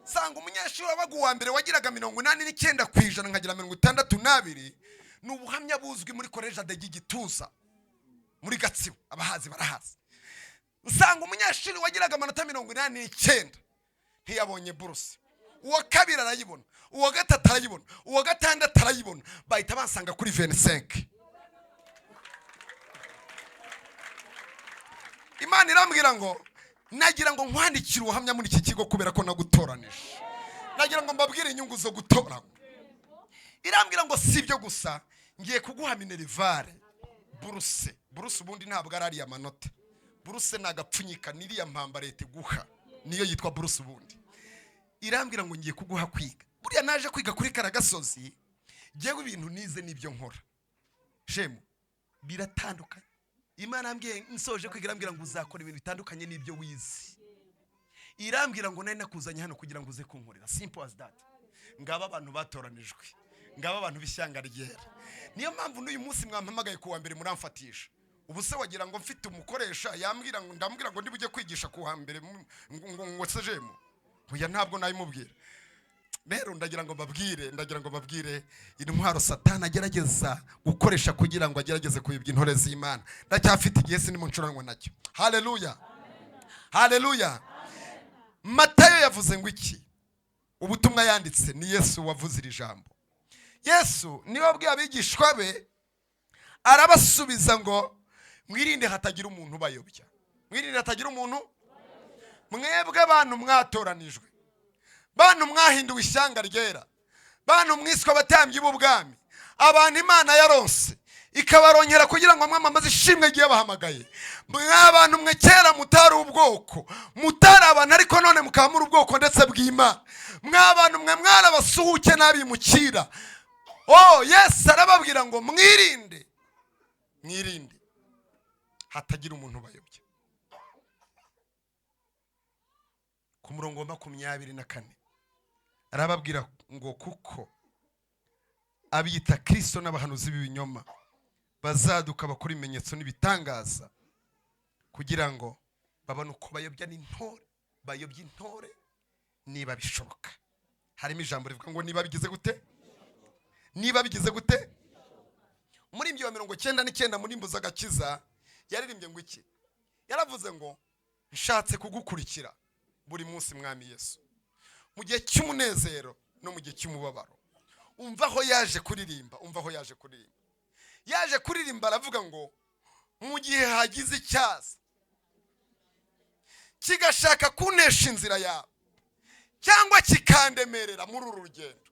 Speaker 3: Sanga umunyeshuri wabaga uwa mbere wagiraga 89%, nkagira 62. Ni ubuhamya buzwi muri Collège de Gituza muri Gatsibo, abahazi barahazi. Nsanga umunyeshuri wagiraga amanota 89 ntiyabonye buruse, uwa kabiri arayibona, uwa gatatu arayibona, uwa gatandatu arayibona, bahita bansanga kuri 25. Imana irambwira ngo: "Nagira ngo nkwandikire ubuhamya muri iki kigo kubera ko nagutoranije." Nagira ngo mbabwire inyungu zo gutoranywa. Irambwira ngo: "Si ibyo gusa, ngiye kuguha minerval, buruse." Buruse ubundi ntabwo ari ariya manota. Buruse ni agapfunyika, n'iriya mpamba leta iguha niyo yitwa buruse ubundi. Irambwira ngo: "Ngiye kuguha kwiga." Buriya naje kwiga kuri karagasozi. Ngewe ibintu nize n'ibyo nkora, shemu, biratandukanye. Imana yambwiye nsoje kwiga, irambwira ngo: "Uzakora ibintu bitandukanye n'ibyo wize." Irambwira ngo: "Nari nakuzanye hano kugira ngo uze kunkorera." Simple as that. Ngaba abantu batoranijwe, ngaba abantu b'ishyanga ryera. Niyo mpamvu n'uyu munsi mwampamagaye ku wa mbere, muramfatisha. Ubu se wagira ngo mfite umukoresha yambwira ngo ndambwira ngo ndiba ujye kwigisha ku wa mbere ngo sejemu? Oya, ntabwo nabimubwira. Rero ndagira ngo mbabwire intwaro Satani agerageza gukoresha kugira ngo agerageze kuyobya intore z'Imana. Ndacyafite igihe, sinimo ncuranwa nacyo. Haleluya, haleluya. Matayo yavuze ngo iki? Ubutumwa yanditse, ni Yesu wavuze iri jambo. Yesu niwe wabwiye abigishwa be, arabasubiza ngo: "Mwirinde hatagira umuntu ubayobya, mwirinde hatagira umuntu. Mwebwe abantu mwatoranijwe, bantu mwahinduwe ishyanga ryera, bantu mwiswe abatambyi b'ubwami, abantu Imana yaronse ikabarongera kugira ngo mwamamaze ishimwe ry'abahamagaye, mwa bantu mwe kera mutari ubwoko, mutari abantu, ariko none mukaba muri ubwoko ndetse bw'Imana, mwa bantu mwe mwarabasuhuke n'abimukira." Oh, Yesu arababwira ngo: "Mwirinde, mwirinde hatagira umuntu ubayobya." Ku murongo wa 24 arababwira ngo: "Kuko abiyita Kirisito n'abahanuzi b'ibinyoma bazaduka bakora ibimenyetso n'ibitangaza kugira ngo babone uko bayobya n'intore, bayobya intore niba bishoboka." Harimo ijambo rivuga ngo niba bigize gute? Niba bigize gute? Umuririmbyi wa 99 muri Mbuzagakiza yaririmbye ngo iki? Yaravuze ngo: "Nshatse kugukurikira buri munsi, Mwami Yesu, mu gihe cy'umunezero no mu gihe cy'umubabaro." Umva aho yaje kuririmba, umva aho yaje kuririmba. Yaje kuririmba aravuga ngo: "Mu gihe hagize icyaza kigashaka kunesha inzira yawe cyangwa kikandemerera muri uru rugendo,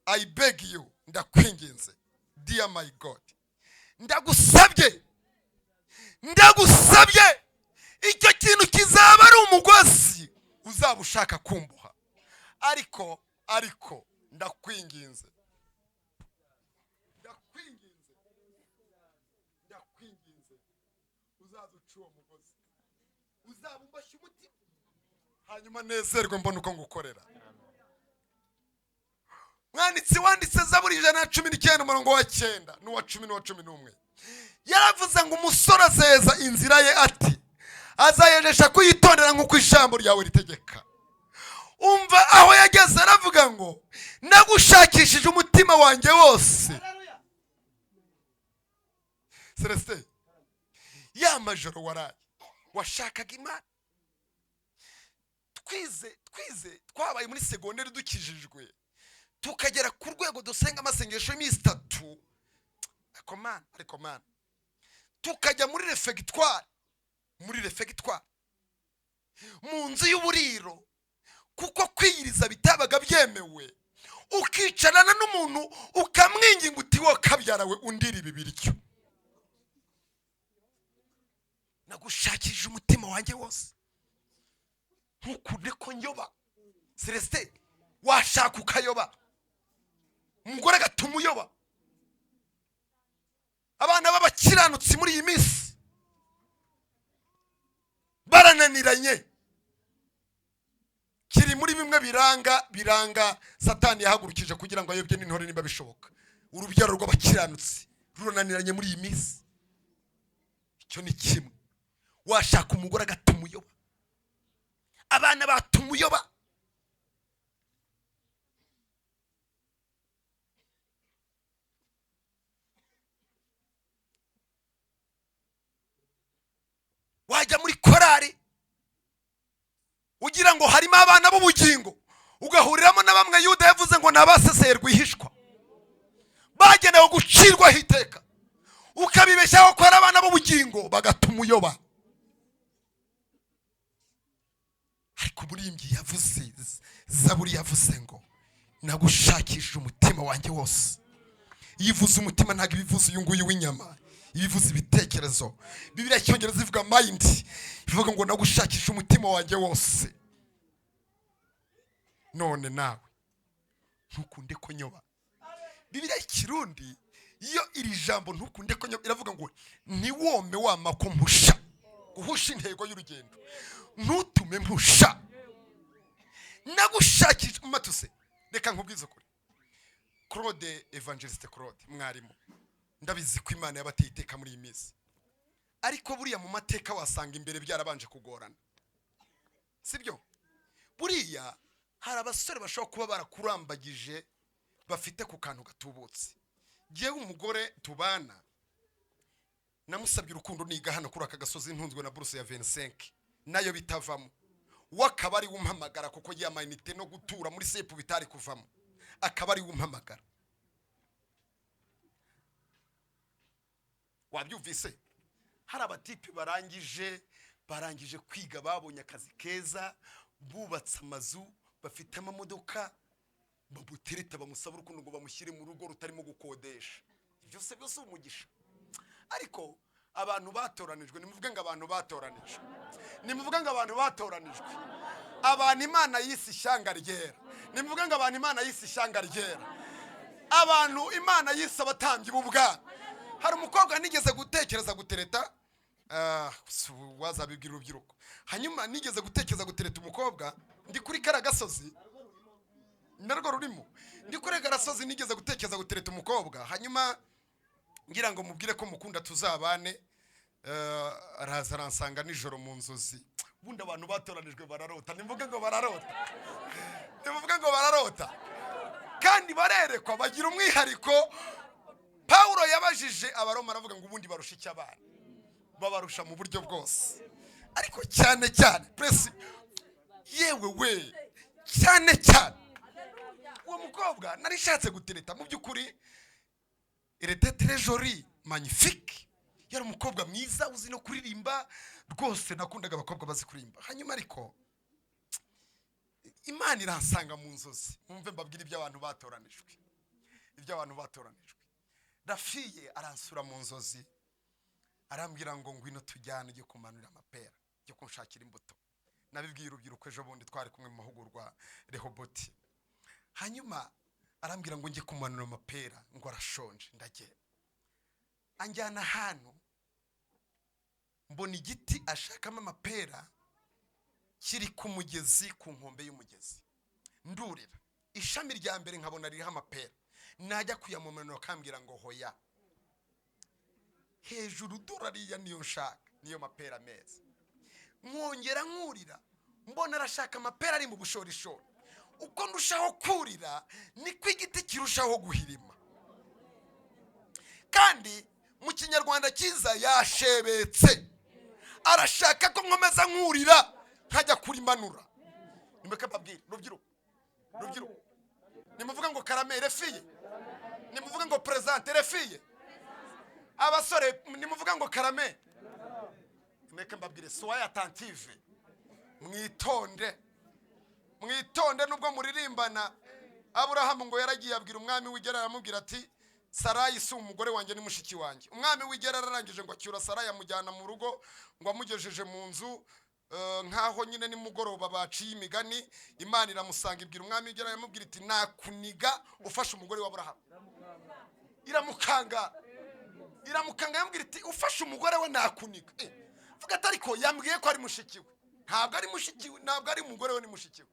Speaker 3: I beg you, ndakwinginze, dear my God, ndagusabye, ndagusabye, icyo kintu kizaba ari umugozi uzaba ushaka kumboha, ariko ndakwinginze, ndakwinginze, ndakwinginze, uzaza uca uwo mugozi, uzaba umboshye umutima, hanyuma nezerwe mbona uko ngukorera." Mwanditsi wanditse Zaburi 119, umurongo wa 9 n'uwa 10 n'uwa 11, yaravuze ngo: "Umusore azeza inzira ye ati azayejesha kuyitondera nk'uko ijambo ryawe ritegeka." Umva aho yageze, aravuga ngo: "Nagushakishije umutima wanjye wose." Celestin, ya majoro waraye washakaga Imana, twize twabaye muri segonderi dukijijwe, tukagera ku rwego dusenga amasengesho y'iminsi 3, ariko Mana, ariko Mana, tukajya muri refegitwari, muri refegitwari, mu nzu y'uburiro, kuko kwiyiriza bitabaga byemewe, ukicarana n'umuntu ukamwinginga uti: "Wowe kabyarawe, undira ibi biryo, nagushakishije umutima wanjye wose, ntukunde ko nyoba." Celestin, washaka ukayoba, umugore agatuma uyoba. Abana b'abakiranutsi muri iyi minsi barananiranye. Kiri muri bimwe biranga Satani yahagurukije kugira ngo ayobye n'intore niba bishoboka. Urubyaro rw'abakiranutsi rurananiranye muri iyi minsi. Icyo ni kimwe. Washaka umugore agatuma uyoba, abana batuma uyoba. Wajya muri korari ugira ngo harimo abana b'ubugingo, ugahuriramo na bamwe Yuda yavuze ngo ni abaseseye rwihishwa, bagenewe gucirwaho iteka, ukabibeshyaho ko ari abana b'ubugingo, bagatuma uyoba. Ariko umuririmbyi yavuze, Zaburi yavuze ngo: "Nagushakishije umutima wanjye wose." Iyo ivuze umutima, ntabwo ibivuze uyu nguyu w'inyama, ibivuze ibitekerezo. Bibiliya Icyongereza ivuga mind, ivuga ngo: "Nagushakisha umutima wanjye wose, none nawe ntukunde ko nyoba." Bibiliya Ikirundi iyo iri jambo "ntukunde ko nyoba" iravuga ngo: "Ntiwome wama ko mpusha", guhusha intego y'urugendo, "ntutume mpusha, nagushakisha." Matuse, reka nkubwize ukuri. Claude, Evangeliste Claude, mwarimu, ndabizi ko Imana yabateye iteka muri iyi minsi, ariko buriya mu mateka wasanga imbere byarabanje kugorana, sibyo? Buriya hari abasore bashobora kuba barakurambagije bafite ku kantu gatubutse. Ngewe umugore tubana namusabye urukundo niga hano kuri aka gasozi, ntunzwe na buruse ya 25 nayo bitavamo, we akaba ari we umpamagara, kuko ya mayinite no gutura muri sepu bitari kuvamo, akaba ari we umpamagara. Wabyumvise? Hari abatipe barangije kwiga, babonye akazi keza, bubatse amazu, bafite amamodoka, bamutereta, bamusaba urukundo ngo bamushyire mu rugo rutarimo gukodesha. Ibyo se byose umugisha. Ariko abantu batoranijwe, nimuvuge ngo abantu batoranijwe, nimuvuge ngo abantu batoranijwe, abantu Imana yise ishyanga ryera, nimuvuge ngo abantu Imana yise ishyanga ryera, abantu Imana yise abatambyi b'ubwami. Hari umukobwa nigeze gutekereza gutereta, wazabibwira urubyiruko. Hanyuma nigeze gutekereza gutereta umukobwa ndi kuri kariya gasozi, narwo rurimo, ndi kuri kariya gasozi, nigeze gutekereza gutereta umukobwa, hanyuma ngira ngo mubwire ko mukunda tuzabane. Araza aransanga nijoro mu nzozi. Ubundi abantu batoranijwe bararota, nimuvuge ngo bararota, nimuvuge ngo bararota. Kandi barerekwa, bagira umwihariko. Pawulo yabajije Abaroma, aravuga ngo ubundi barusha icyo abana? Babarusha mu buryo bwose, ariko cyane cyane presi, yewe we, cyane cyane uwo mukobwa nari nshatse gutereta. Mu by'ukuri elle était très jolie, magnifique, yari umukobwa mwiza uzi no kuririmba. Rwose nakundaga abakobwa bazi kuririmba. Hanyuma ariko Imana iransanga mu nzozi. Mwumve mbabwire ibyo abantu batoranijwe, ibyo abantu batoranijwe. Rafiye aransura mu nzozi, arambwira ngo ngwino tujyane, ujye kumanurira amapera, ujye kunshakira imbuto. Nabibwiye urubyiruko ejo bundi twari kumwe mu mahugurwa Rehoboti. Hanyuma arambwira ngo njye kumanura amapera, ngo arashonje. Ndagenda, anjyana ahantu, mbona igiti ashakamo amapera kiri ku mugezi, ku nkombe y'umugezi. Ndurira ishami rya mbere, nkabona ririho amapera. Najya kuyamumanura akambwira ngo hoya, hejuru dore ariya niyo nshaka, niyo mapera meza. Nkongera nkurira, mbona arashaka amapera ari mu bushorishori. Uko ndushaho kurira niko igiti kirushaho guhirima. Kandi mu Kinyarwanda cyiza yashebetse, arashaka ko nkomeza nkurira nkajya kurimanura. Nimureke mbabwire, rubyiruko, rubyiruko, nimuvuge ngo karame les filles, nimuvuge ngo présente les filles. Abasore nimuvuge ngo karame. Nimureke mbabwire, soyez attentifs, mwitonde, mwitonde nubwo muririmbana. Aburahamu ngo yaragiye abwira umwami w'Igera, aramubwira ati: "Sarayi si umugore wanjye, ni mushiki wanjye." Umwami w'Igera ararangije ngo acyura Sarayi, amujyana mu rugo. Ngo amugejeje mu nzu, nk'aho nyine nimugoroba baciye imigani, Imana iramusanga, ibwira umwami w'Igera, aramubwira iti: "Nakuniga ufashe umugore wa Aburahamu." Iramukanga, iramukanga, yamubwira iti: "Ufashe umugore we nakuniga." Vuga ati: "Ariko yambwiye ko ari mushiki we." Ntabwo ari mushiki we, ntabwo ari umugore we, ni mushiki we.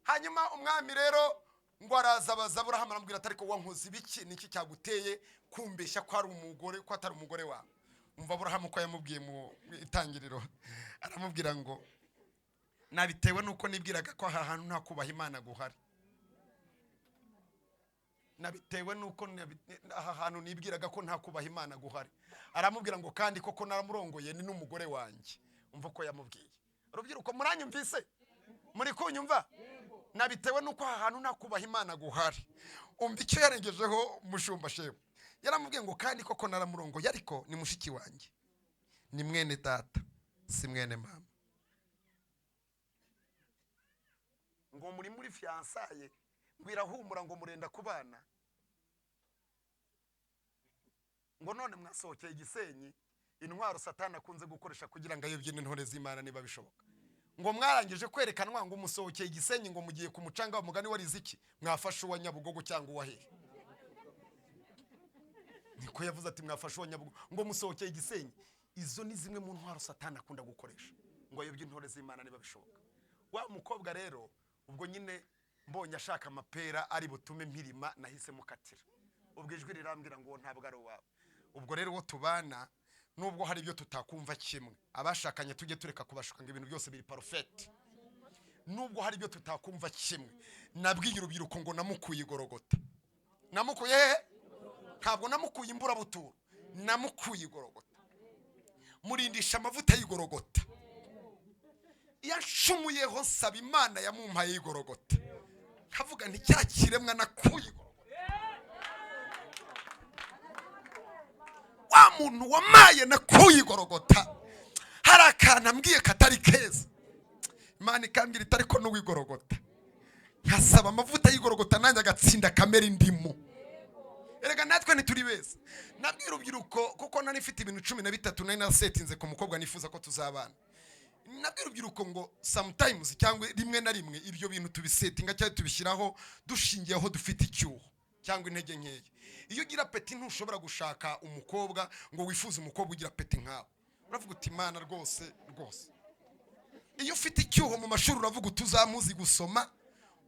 Speaker 3: Hanyuma umwami rero ngo araza abaza Aburahamu, aramubwira ati: "Ariko wankoze ibiki? Niki cyaguteye kumbeshya ko ari umugore, ko atari umugore wawe?" Umva Aburahamu ko yamubwiye mu itangiriro, aramubwira ngo: "Nabitewe nuko nibwiraga ko aha hantu nta kubaha Imana guhari. Nabitewe nuko aha hantu nibwiraga ko nta kubaha Imana guhari." Aramubwira ngo: "Kandi koko naramurongoye, ni n'umugore wanjye." Umva uko yamubwiye. Urubyiruko, muranyumvise? Muri kunyumva? Nabitewe nuko aha hantu nta kubaha Imana guhari. Umva icyo yarengejeho, mushumba shebu. Yaramubwiye ngo: "Kandi koko naramurongoye, ariko ni mushiki wanjye, ni mwene data, si mwene mama." Ngo muri fiançailles, ngo irahumura, ngo murenda kubana, ngo none mwasohokeye Igisenyi. Intwaro Satani akunze gukoresha kugira ngo ayobye n'intore z'Imana niba bishoboka. Ngo mwarangije kwerekanwa, ngo musohokeye Igisenyi, ngo mugiye ku mucanga. Wa mugani warize iki? Mwafashe uwa Nyabugogo cyangwa uwa hehe? Niko yavuze ati: "Mwafashe uwa Nyabugogo," ngo musohokeye Igisenyi. Izo ni zimwe mu ntwaro Satani akunda gukoresha ngo ayobye intore z'Imana niba bishoboka. Wa mukobwa rero ubwo nyine mbonye ashaka amapera ari butume mpirima, nahise mukatira. Ubwo ijwi rirambwira ngo ntabwo ari uwawe. Ubwo rero uwo tubana, nubwo hari ibyo tutakumva kimwe, abashakanye tujye tureka kubashuka ngo ibintu byose biri parfait. Nubwo hari ibyo tutakumva kimwe, nabwiye urubyiruko ngo namukuye Igorogota. Namukuye hehe? Ntabwo namukuye Imburabuturo, namukuye Igorogota, murindisha amavuta y'Igorogota. Iyo ncumuyeho nsaba Imana yamumpaye y'Igorogota, nkavuga nti cya kiremwa nakuye Igorogota, wa muntu wamaye nakuye Igorogota, hari akantu ambwiye katari keza, Imana ikambwira iti: "Ariko n'uw'Igorogota." Nkasaba amavuta y'Igorogota nanjye agatsinda kamera indimu. Erega natwe ntituri beza. Nabwira urubyiruko, kuko nari mfite ibintu 13 nari nasetinze ku mukobwa nifuza ko tuzabana. Nabwira urubyiruko ngo sometimes, cyangwa rimwe na rimwe, ibyo bintu tubisetinga cyangwa tubishyiraho dushingiye aho dufite icyuho cyangwa intege nkeya. Iyo ugira appétit, ntushobora gushaka umukobwa ngo wifuze umukobwa ugira appétit nkawe. Uravuga uti: "Imana rwose rwose." Iyo ufite icyuho mu mashuri, uravuga uti: "Uzamuzi gusoma,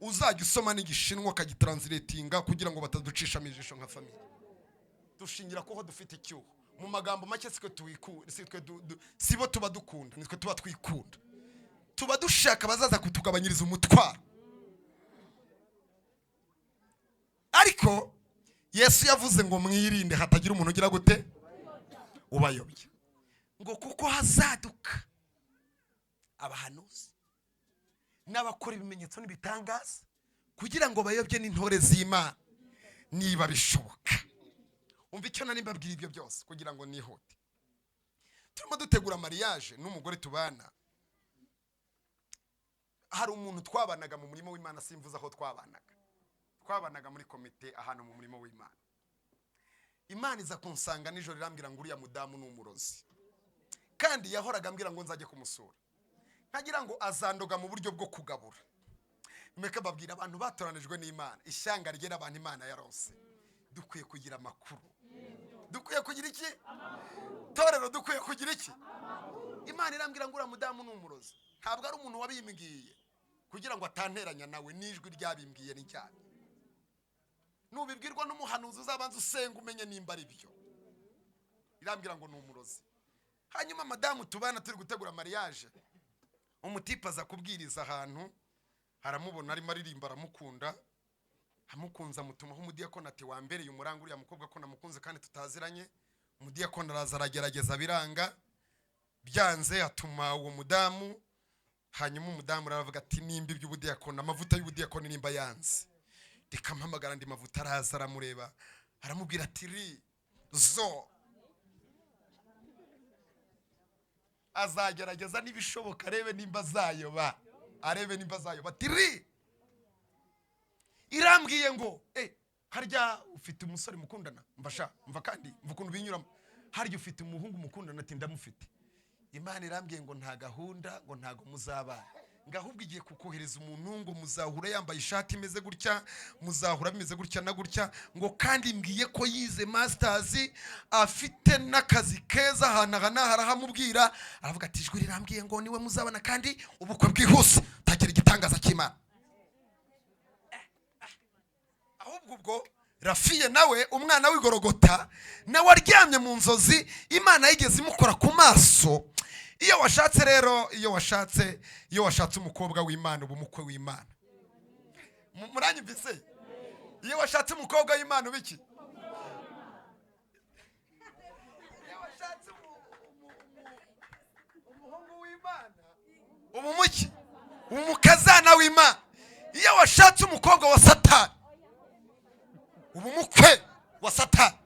Speaker 3: uzajya usoma n'Igishinwa akagitranslatinga kugira ngo bataducishamo ijisho nka famille." Dushingira ko dufite icyuho. Mu magambo make, sitwe sitwe sibo tuba dukunda, nitwe tuba twikunda. Tuba dushaka abazaza kutugabanyiriza umutwaro. Ariko Yesu yavuze ngo mwirinde hatagira umuntu ugira gute ubayobya, ngo kuko hazaduka abahanuzi n'abakora ibimenyetso n'ibitangaza kugira ngo bayobye n'intore z'Imana niba bishoboka. Umva icyo nari mbabwira ibyo byose kugira ngo nihute. Turimo dutegura mariage n'umugore tubana. Hari umuntu twabanaga mu murimo w'Imana, simvuze aho twabanaga, twabanaga muri komite ahantu mu murimo w'Imana. Imana iza kunsanga nijoro irambwira ngo uriya mudamu ni umurozi, kandi yahoraga ambwira ngo nzajye kumusura, nkagira ngo azandoga mu buryo bwo kugabura. Mureke babwira abantu batoranijwe n'Imana, ishyanga ryera, abantu Imana yaronse, dukwiye kugira amakuru. Dukwiye kugira iki? Torero, dukwiye kugira iki? Imana irambwira ngo uriya mudamu ni umurozi. Ntabwo ari umuntu wabimbwiye kugira ngo atanteranya nawe, n'ijwi ryabimbwiye ni cyane. Nubibwirwa n'umuhanuzi uzabanza usenga umenye nimba ari byo. Irambwira ngo ni umurozi. Hanyuma madamu tubana turi gutegura mariage, umutipe aza kubwiriza ahantu, aramubona arimo aririmba, aramukunda, amukunze amutumaho umudiyakoni ati wambereye umuranga uriya mukobwa ko namukunze kandi tutaziranye. Umudiyakoni araza aragerageza biranga, byanze atuma uwo mudamu. Hanyuma umudamu aravuga ati nimba iby'ubudiyakoni, amavuta y'ubudiyakoni nimba yanze, reka mpamagara andi mavuta. Araza aramureba aramubwira ati ri zo azagerageza n'ibishoboka arebe nimba azayoba, arebe nimba azayoba. Ati ri irambwiye ngo harya ufite umusore mukundana? Mva mva kandi mva ukuntu binyuramo. Harya ufite umuhungu mukundana? Ati ndamufite. Imana irambwiye ngo nta gahunda, ngo ntago muzabana, ngo ahubwo igiye kukohereza umuntu ngo muzahura yambaye ishati imeze gutya, muzahura bimeze gutya na gutya, ngo kandi mbwiye ko yize masters afite n'akazi keza ahantu aha n'aha. Arahamubwira aravuga ati ijwi rirambwiye ngo niwe muzabana kandi ubukwe bwihuse, tagira igitangaza cy'Imana. Ahubwo ubwo Rafiye nawe umwana w'igorogota nawe aryamye mu nzozi, Imana yigeze imukora ku maso. Iyo washatse rero, iyo washatse, iyo washatse umukobwa w'Imana uba umukwe w'Imana. Muranyumvise? Iyo washatse umukobwa w'Imana uba iki? Iyo washatse umuhungu w'Imana uba umuki? Umukazana w'Imana. Iyo washatse umukobwa wa Satani uba umukwe wa Satani.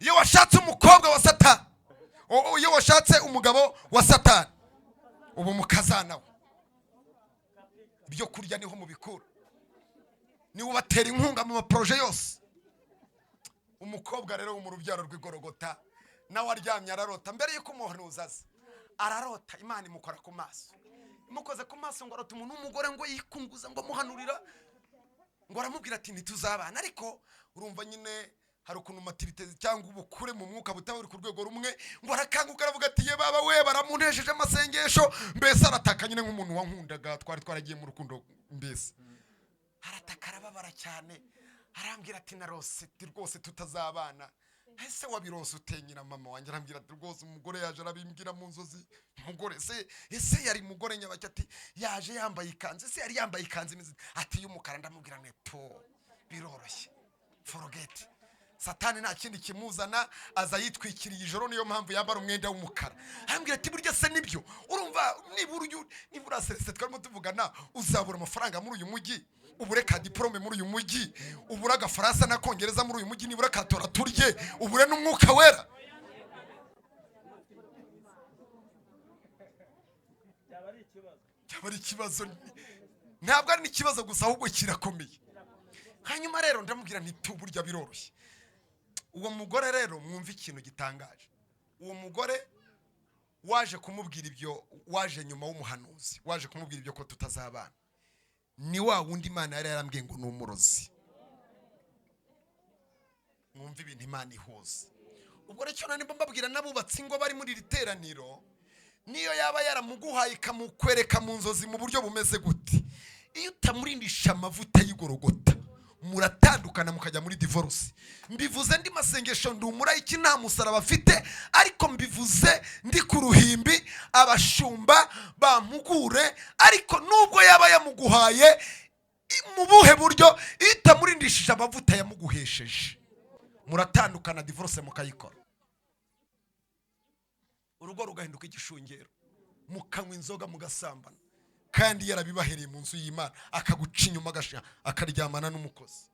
Speaker 3: Iyo washatse umukobwa wa Satani, iyo washatse umugabo wa Satani uba umukazana we. Ibyo kurya niho mubikura, niwe ubatera inkunga mu maporoje yose. Umukobwa rero wo mu rubyaro rw'igorogota nawe aryamye ararota, mbere y'uko umuhanuzi aza ararota, Imana imukora ku maso, imukoze ku maso ngo arota umuntu w'umugore ngo yikunguza, ngo amuhanurira, ngo aramubwira ati ntituzabana. Ariko urumva nyine hari ukuntu maturité cyangwa ubukure mu mwuka butaba buri ku rwego rumwe, ngo arakanguka aravuga ati ye baba we, baramuntesheje amasengesho. Mbese arataka nyine nk'umuntu wankundaga, twari twaragiye mu rukundo, mbese arataka arababara cyane, arambwira ati narose rwose tutazabana. Ese wabirose ute nyina mama wanjye? Arambwira ati rwose umugore yaje arabimbwira mu nzozi. Umugore se ese yari umugore nyabaki? Ati yaje yambaye ikanzu. Ese yari yambaye ikanzu imeze ati y'umukara? Ndamubwira nti po biroroshye, forget. Satani nta kindi kimuzana, aza yitwikiriye ijoro, niyo mpamvu yambara umwenda w'umukara. Arambwira ati burya se nibyo? Urumva nibura uyu nibura Celestin twarimo tuvugana, uzabura amafaranga muri uyu mujyi, ubure ka diplome muri uyu mujyi, ubure agafaransa n'akongereza muri uyu mujyi, nibura katora turye, ubure n'umwuka wera. Cyaba ari ikibazo. Ntabwo ari n'ikibazo gusa, ahubwo kirakomeye. Hanyuma rero ndamubwira nti tuburya biroroshye. Uwo mugore rero mwumva ikintu gitangaje. Uwo mugore waje kumubwira ibyo, waje nyuma w'umuhanuzi, waje kumubwira ibyo ko tutazabana, ni wa wundi Imana yari yarambwiye ngo ni umurozi. Mwumva ibintu Imana ihuza. Ubwo rero icyo nimba mbabwira n'abubatsi ngo bari muri iri teraniro, niyo yaba yaramuguhaye ikamukwereka mu nzozi mu buryo bumeze gute, iyo utamurindisha amavuta y'igorogota muratandukana mukajya muri divorce. Mbivuze ndi masengesho, ndi umurayiki, nta musaraba afite, ariko mbivuze ndi ku ruhimbi, abashumba bampugure. Ariko nubwo yaba yamuguhaye Mu buhe buryo? Iyo itamurindishije amavuta yamuguhesheje, muratandukana, divorce mukayikora, urugo rugahinduka igishungero, mukanywa inzoga, mugasambana, kandi yarabibahereye mu nzu y'Imana, akaguca inyuma, akaryamana n'umukozi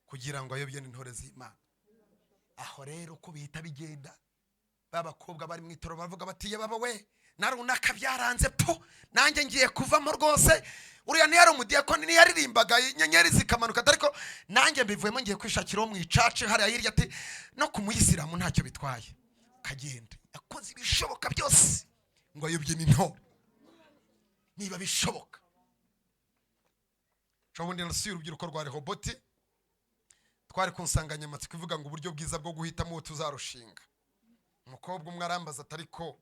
Speaker 3: kugira ngo ayobye n'intore z'Imana. Aho rero uko bihita bigenda, ba bakobwa bari mu itorero bavuga bati: "Ye baba we, na runaka byaranze po, nanjye ngiye kuvamo rwose. Uriya ntiyari umudiyakoni, ntiyaririmbaga inyenyeri zikamanuka, ariko nanjye mbivuyemo, ngiye kwishakira uwo mu icaci hariya hirya." Ati no ku muyisilamu ntacyo bitwaye, kagenda yakoze ibishoboka byose ngo ayobye n'intore niba bishoboka. Ubundi nasuye urubyiruko rwa Rehoboti, twari ku nsanganyamatsiko ivuga ngo uburyo bwiza bwo guhitamo uwo tuzarushinga. Umukobwa umwe arambaza ati: "Ariko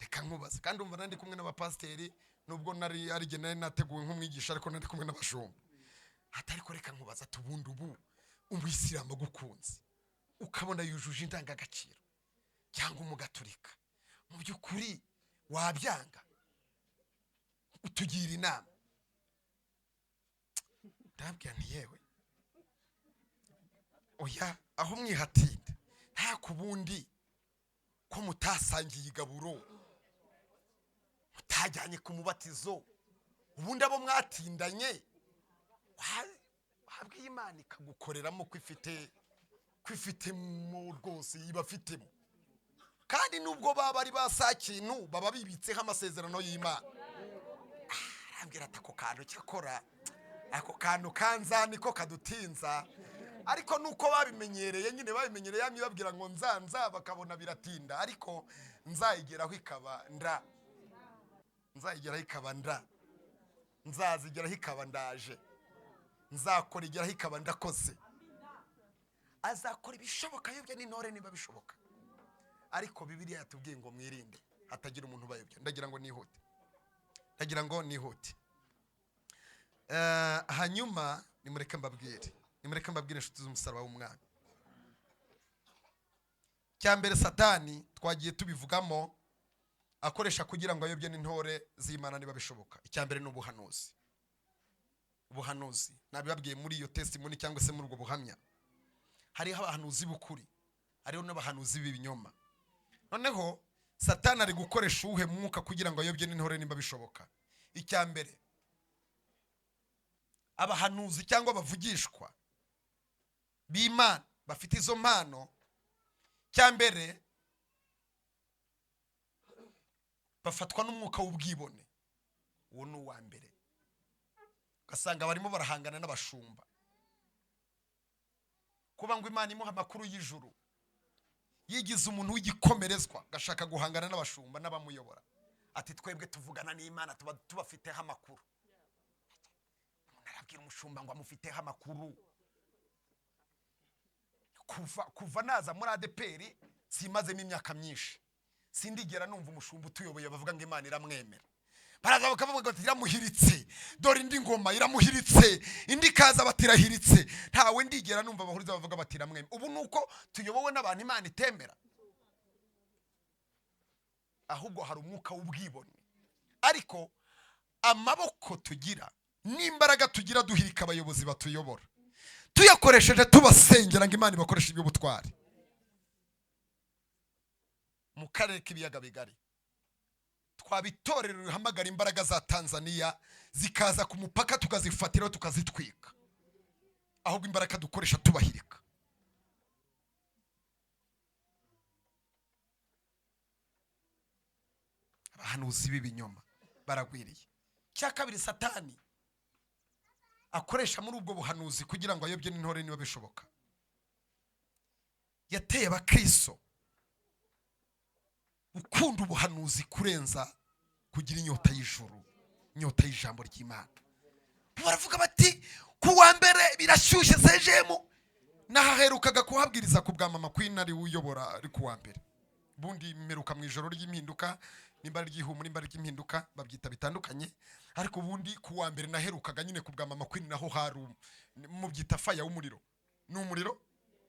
Speaker 3: reka nkubaze," kandi umva nari kumwe n'abapasiteri, nubwo nari ari jye nari nateguwe nk'umwigisha, ariko nari kumwe n'abashumba. Ati: "Ariko reka nkubaze," ati, "ubundi ubu umuyisilamu agukunze, ukabona yujuje indangagaciro, cyangwa umugaturika, mu by'ukuri wabyanga? Utugira inama." Ndababwira nti: "Yewe, oya, aho mwihatinda nta kubundi ko mutasangiye igaburo, mutajyanye ku mubatizo, ubundi abo mwatindanye, wabwiye Imana ikagukoreramo, ko ifite, ko ifitemo rwose, ibafitemo." Kandi nubwo baba ari ba saa kintu, baba bibitseho amasezerano y'Imana. Arambwira ati: "Ako kantu cyakora, ako kantu kanza niko kadutinza, ariko nuko babimenyereye nyine, babimenyereye, yamye babwira ngo nza, bakabona biratinda, ariko nzayigeraho ikaba nda, nzayigeraho ikaba nda, nzazigeraho ikaba ndaje, nzakora igeraho ikaba ndakoze." Azakora ibishoboka ayobya n'intore niba bishoboka, ariko Bibiliya yatubwiye ngo mwirinde hatagira umuntu ubayobya. Ndagira ngo nihute, ndagira ngo nihute. Hanyuma nimureke mbabwire, nimureke mbabwire, inshuti z'umusaraba w'umwami. Cya mbere Satani twagiye tubivugamo akoresha kugira ngo ayobye n'intore z'Imana niba bishoboka, icya mbere ni ubuhanuzi. Ubuhanuzi nabibabwiye muri iyo testimony cyangwa se muri ubwo buhamya. Hariho abahanuzi b'ukuri, hariho n'abahanuzi b'ibinyoma. Noneho Satani ari gukoresha uwuhe mwuka kugira ngo ayobye n'intore niba bishoboka? Icya mbere, abahanuzi cyangwa abavugishwa b'Imana bafite izo mpano, cya mbere bafatwa n'umwuka w'ubwibone. Uwo ni uwa mbere. Ugasanga barimo barahangana n'abashumba, kuba ngo Imana imuha amakuru y'ijuru, yigize umuntu w'igikomerezwa, agashaka guhangana n'abashumba n'abamuyobora. Ati: "Twebwe tuvugana n'Imana, tuba tubafiteho amakuru." Umuntu arabwira umushumba ngo amufiteho amakuru. Kuva naza muri ADEPR, simazemo imyaka myinshi, sindigera numva umushumba utuyoboye bavuga ngo Imana iramwemera. Baraza bakavuga bati: "Iramuhiritse, dore indi ngoma iramuhiritse," indi ikaza bati: "Irahiritse." Ntawe ndigera numva bahuriza bavuga bati: "Iramwemera." Ubu ni uko tuyobowe n'abantu Imana itemera? Ahubwo hari umwuka w'ubwibone. Ariko amaboko tugira n'imbaraga tugira duhirika abayobozi batuyobora, tuyakoresheje tubasengera ngo Imana ibakoreshe iby'ubutwari mu karere k'ibiyaga bigari, twaba itorero rihamagara imbaraga za Tanzania zikaza ku mupaka, tukazifatiraho, tukazitwika. Ahubwo imbaraga dukoresha tubahirika. Abahanuzi b'ibinyoma baragwiriye. Cya kabiri Satani akoresha muri ubwo buhanuzi kugira ngo ayobye n'intore niba bishoboka, yateye abakristo gukunda ubuhanuzi kurenza kugira inyota y'ijuru, inyota y'ijambo ry'Imana. Baravuga bati: "Ku wa mbere birashyushye." Sejemu nahaherukaga kuhabwiriza ku bwa mama Queen, ari uyobora, ari ku wa mbere. Ubundi mperuka mu ijoro ry'impinduka, nimba ari ry'ihumure, nimba ari ry'impinduka, babyita bitandukanye, ariko ubundi ku wa mbere naherukaga nyine ku bwa mama Queen, naho hari mubyita fire w'umuriro. Ni umuriro,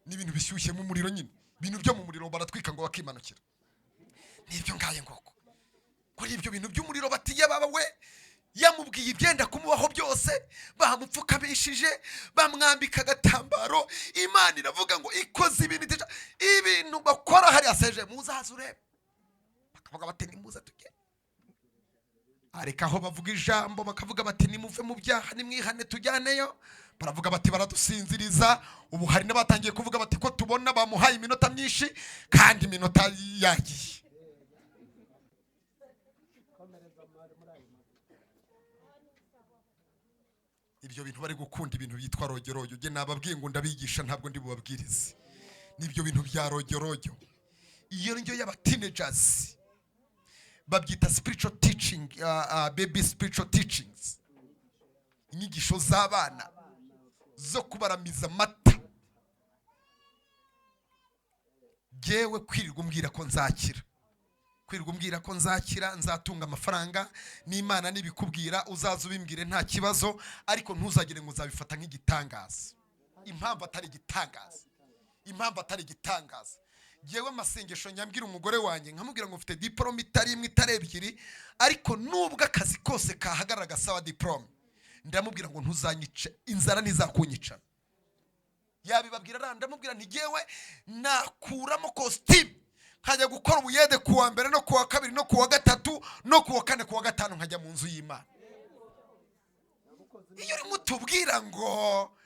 Speaker 3: ni ibintu bishyushye mu muriro nyine, ibintu byo mu muriro baratwika ngo bakimanukira. Nibyo ngaye ngoko kuri ibyo bintu by'umuriro. Batiye baba we. Yamubwiye ibyenda kumubaho byose, bamupfukamishije, bamwambika agatambaro. Imana iravuga ngo ikoze ibintu ibintu bakora hariya seje, muzaze urebe. Bakavuga bati: "Nimuze tujye." Ariko aho bavuga ijambo, bakavuga bati: "Nimuve mu byaha, nimwihane, tujyaneyo." Baravuga bati: "Baradusinziriza." Ubu hari n'abatangiye kuvuga bati: "Ko tubona bamuhaye iminota myinshi kandi iminota yagiye." Ibyo bintu bari gukunda, ibintu byitwa rogerogyo. Njye nababwiye ngo ndabigisha, ntabwo ndi bubabwirize. Nibyo bintu bya rogerogyo, iyo ndyo y'aba teenagers babyita spiritual teaching, baby spiritual teachings, inyigisho z'abana zo kubaramiza amata. Jyewe kwirirwa umbwira ko nzakira, kwirirwa umbwira ko nzakira, nzatunga amafaranga, n'Imana nibikubwira uzaza ubimbwire, nta kibazo, ariko ntuzagire ngo uzabifata nk'igitangaza. Impamvu atari igitangaza, impamvu atari igitangaza, jyewe amasengesho nyambwira umugore wanjye, nkamubwira ngo mfite diporome itari imwe, itari ebyiri, ariko nubwo akazi kose kahagarara gasaba diporome, ndamubwira ngo ntuzanyice inzara, ntizakunyica. Yabibabwira ara, ndamubwira nti: "Jyewe nakuramo kositimu nkajya gukora ubuyede ku wa mbere no ku wa kabiri no ku wa gatatu no ku wa kane, ku wa gatanu nkajya mu nzu y'Imana." Iyo urimo utubwira ngo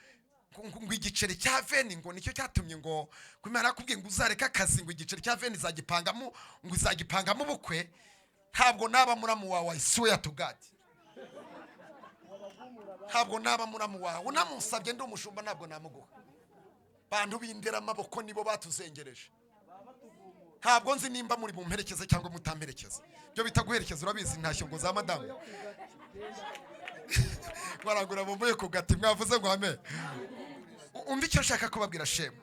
Speaker 3: igiceri cya 20 ngo nicyo cyatumye ngo Imana yakubwiye ngo uzareke akazi, ngo igiceri cya 20 izagipangamo, ngo izagipangamo ubukwe, ntabwo naba muramu wawe. I swear to God, ntabwo naba muramu wawe. Unamusabye ndi umushumba, ntabwo namuguha. Bantu b'indera amaboko nibo batuzengereje. Ntabwo nzi nimba muri bumperekeze cyangwa mutamperekeza. Ibyo bita guherekeza urabizi, ntashyo ngo za madamu barangura bumbuye ku gati. Mwavuze ngo ame. Umva icyo nshaka kubabwira shema.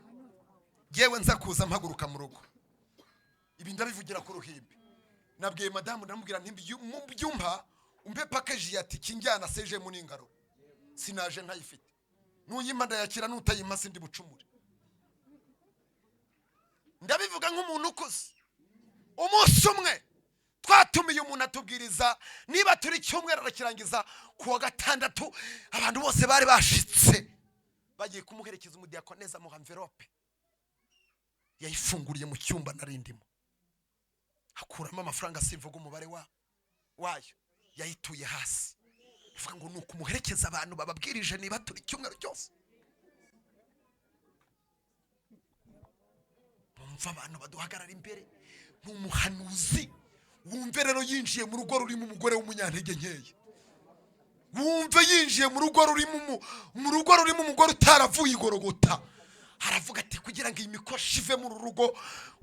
Speaker 3: Yewe, nza kuza mpaguruka mu rugo, ibi ndabivugira ku ruhimbi, nabwiye madamu, ndamubwira nti: "Mu byumpa umpe package ya tiki njyana seje mu n'ingaro, sinaje ntayifite. Nuyimpa ndayakira, nutayimpa sindi bucumure." Ndabivuga nk'umuntu ukuze. Umunsi umwe twatumiye umuntu atubwiriza niba turi cyumweru, arakirangiza. Ku wa gatandatu abantu bose bari bashitse bagiye kumuherekeza. Umudiyakoneza amuha enveloppe, yayifunguriye mu cyumba nari ndimo, akuramo amafaranga, simvuga umubare wayo, yayituye hasi. Avuga ngo ni ukumuherekeza abantu bababwirije niba turi icyumweru cyose. Bumva abantu baduhagarara imbere, ni umuhanuzi. Wumve rero yinjiye mu rugo rurimo umugore w'umunyantege nkeya. Wumve yinjiye mu rugo rurimo umugore utaravuye igorogota, aravuga ati: "Kugira ngo iyi mikoshi ive mu rugo,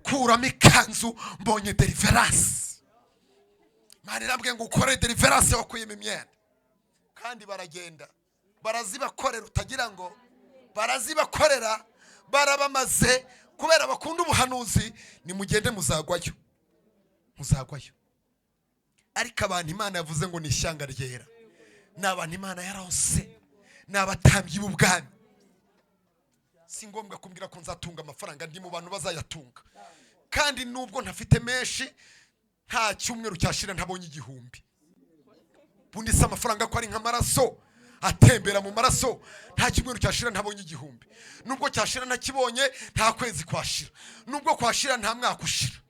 Speaker 3: kuramo ikanzu, mbonye deliverance. Imana irambwiye ngo ukore deliverance wakuyemo imyenda." Kandi baragenda barazibakorera, utagira ngo barazibakorera, barabamaze kubera bakunda ubuhanuzi. Nimugende muzagwayo, muzagwayo. Ariko abantu Imana yavuze ngo ni ishyanga ryera, ni abantu Imana yarose, ni abatambyi b'ubwami. Si ngombwa kumbwira ko nzatunga amafaranga, ndi mu bantu bazayatunga. Kandi nubwo ntafite menshi, nta cyumweru cyashira ntabonye 1000. Ubundi si amafaranga ko ari nk'amaraso atembera mu maraso? Nta cyumweru cyashira ntabonye 1000. Nubwo cyashira ntakibonye, nta kwezi kwashira, nubwo kwashira nta mwaka ushira.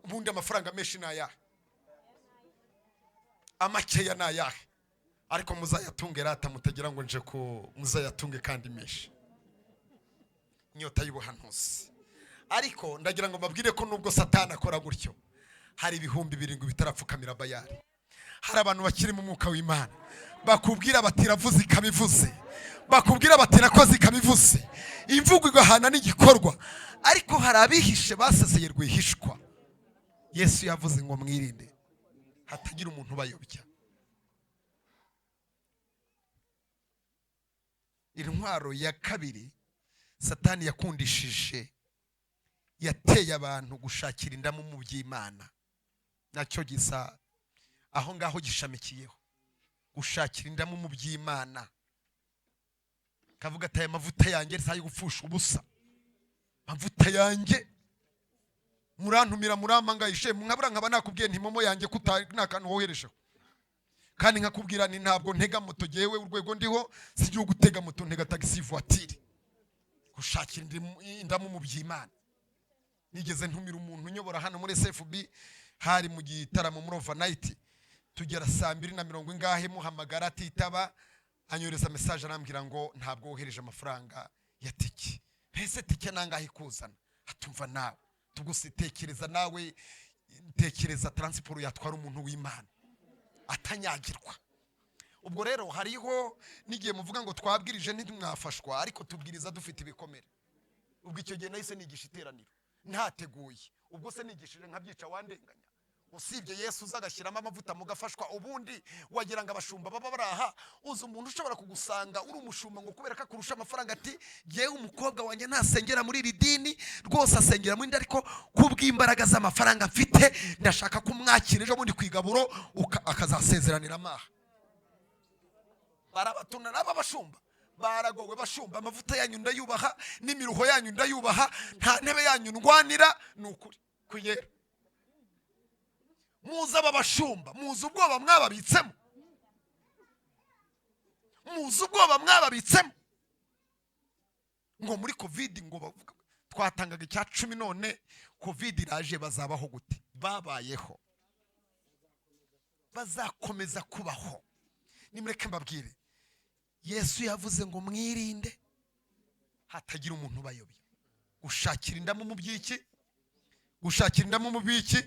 Speaker 3: Ubundi amafaranga menshi ni ayahe? Amakeya ni ayahe? Ariko muzayatunge rata, mutagira ngo nje ko muzayatunge kandi menshi. Inyota y'ubuhanuzi. Ariko ndagira ngo mbabwire ko nubwo Satani akora gutyo, hari 7000 bitarapfukamira Bayari. Hari abantu bakiri mu mwuka w'Imana bakubwira bati: "Iravuze ikabivuze." Bakubwira bati: "Irakoze ikabivuze." Imvugo igahana n'igikorwa. Ariko hari abihishe baseseye rwihishwa. Yesu yavuze ngo mwirinde hatagira umuntu ubayobya. Intwaro ya kabiri Satani yakundishije, yateye abantu gushakira indamu mu by'Imana, nacyo gisa aho ngaho gishamikiyeho gushakira indamu mu by'Imana. Kavuga ati: "Aya mavuta yanjye si ayo gupfusha ubusa, amavuta yanjye murantumira, murampangayishe, nkabura nkaba nakubwiye nti momo yanjye kuta nta kantu woherejeho." Kandi nkakubwira ni ntabwo ntega moto. Jyewe urwego ndiho si gutega moto, ntega taxi voiture. Gushakira indamu mu by'Imana. Nigeze ntumira umuntu unyobora hano muri SFB, hari mu gitaramo muri overnight, tugera saa mbiri na mirongo ingahe, muhamagara atitaba, anyohereza message arambwira ngo ntabwo wohereje amafaranga ya tike. Ese tike nangahe ikuzana? Atumva nawe tuguse, tekereza nawe, tekereza transport yatwara umuntu w'Imana atanyagirwa. Ubwo rero hariho n'igihe muvuga ngo twabwirije ntimwafashwa, ariko tubwiriza dufite ibikomere. Ubwo icyo gihe nahise nigisha iteraniro ntateguye. Ubwo se nigishije nkabyica, wandenganya? Usibye Yesu uza agashyiramo amavuta mugafashwa. Ubundi wagira ngo abashumba baba bari aha, uzi umuntu ushobora kugusanga uri umushumba ngo kubera ko akurusha amafaranga, ati: "Yewe, umukobwa wanjye ntasengera muri iri dini rwose, asengera muri indi, ariko kubw'imbaraga z'amafaranga mfite ndashaka kumwakira ejo bundi ku igaburo," akazasezeranira amaha. Barabatuna n'aba bashumba baragowe. Bashumba, amavuta yanyu ndayubaha, n'imiruho yanyu ndayubaha, nta ntebe yanyu ndwanira. Ni ukuri kuyera muzi aba bashumba, muzi ubwoba mwababitsemo, muzi ubwoba mwababitsemo ngo muri COVID ngo bavuga twatangaga icya cumi, none COVID iraje bazabaho gute? Babayeho, bazakomeza kubaho. Nimureke mbabwire, Yesu yavuze ngo mwirinde hatagira umuntu ubayobya. Gushakira indamu mu by'iki? Gushakira indamu mu by'iki?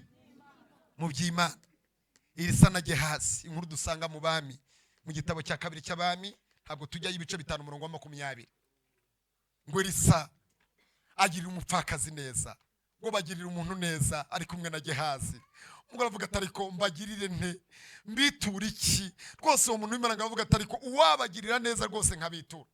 Speaker 3: Mu by'Imana. Elisa na Gehazi, inkuru dusanga mu Bami, mu gitabo cya kabiri cy'Abami, ntabwo tujyayo, ibice 5, umurongo wa 20, ngo Elisa agirira umupfakazi neza, ngo bagirire umuntu neza ari kumwe na Gehazi. Ubwo aravuga ati: "Ariko mbagirire nte? Mbitura iki?" Rwose uwo muntu w'Imana aravuga ati: "Ariko uwabagirira neza rwose nkabitura."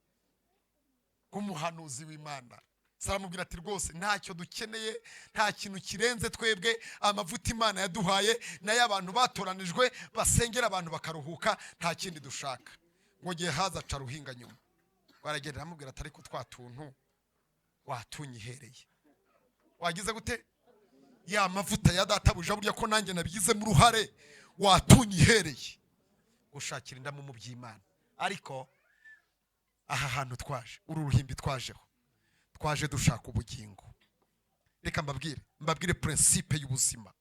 Speaker 3: Nk'umuhanuzi w'Imana aramubwira ati: "Rwose ntacyo dukeneye, nta kintu kirenze twebwe. Amavuta Imana yaduhaye nayo abantu batoranijwe basengera abantu bakaruhuka, nta kindi dushaka." Ngo Gehazi aca ruhinga nyuma, baragenda, aramubwira ati: "Ariko twa tuntu watunyihereye, wagize gute? Ya mavuta ya databuja, burya ko nanjye nabigizemo uruhare, watunyihereye?" Gushakira indamu mu by'Imana. Ariko aha hantu twaje, uru ruhimbi twajeho, twaje dushaka ubugingo. Reka mbabwire principe y'ubuzima.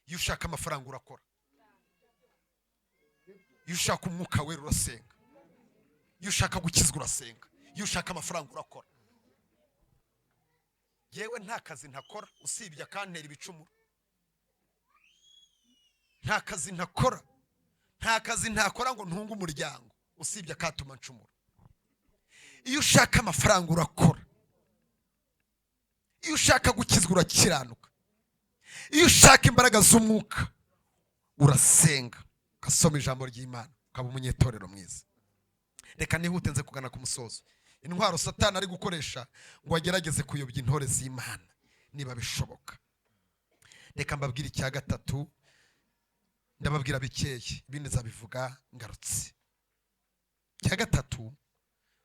Speaker 3: Iyo ushaka amafaranga urakora, iyo ushaka Umwuka Wera urasenga, iyo ushaka gukizwa urasenga, iyo ushaka amafaranga urakora. Yewe, nta kazi ntakora usibye akantera ibicumuro. Nta kazi ntakora, nta kazi ntakora ngo ntunge umuryango usibye akatuma ncumura. Iyo ushaka amafaranga urakora, iyo ushaka gukizwa urakiranuka, iyo ushaka imbaraga z'umwuka urasenga, ugasoma ijambo ry'Imana, ukaba umunyetorero mwiza. Reka nihute nze kugana ku musozo. Intwaro Satani ari gukoresha ngo agerageze kuyobya intore z'Imana niba bishoboka. Reka mbabwire icya gatatu. Ndababwira bikeye, ibindi nzabivuga ngarutse. Icya gatatu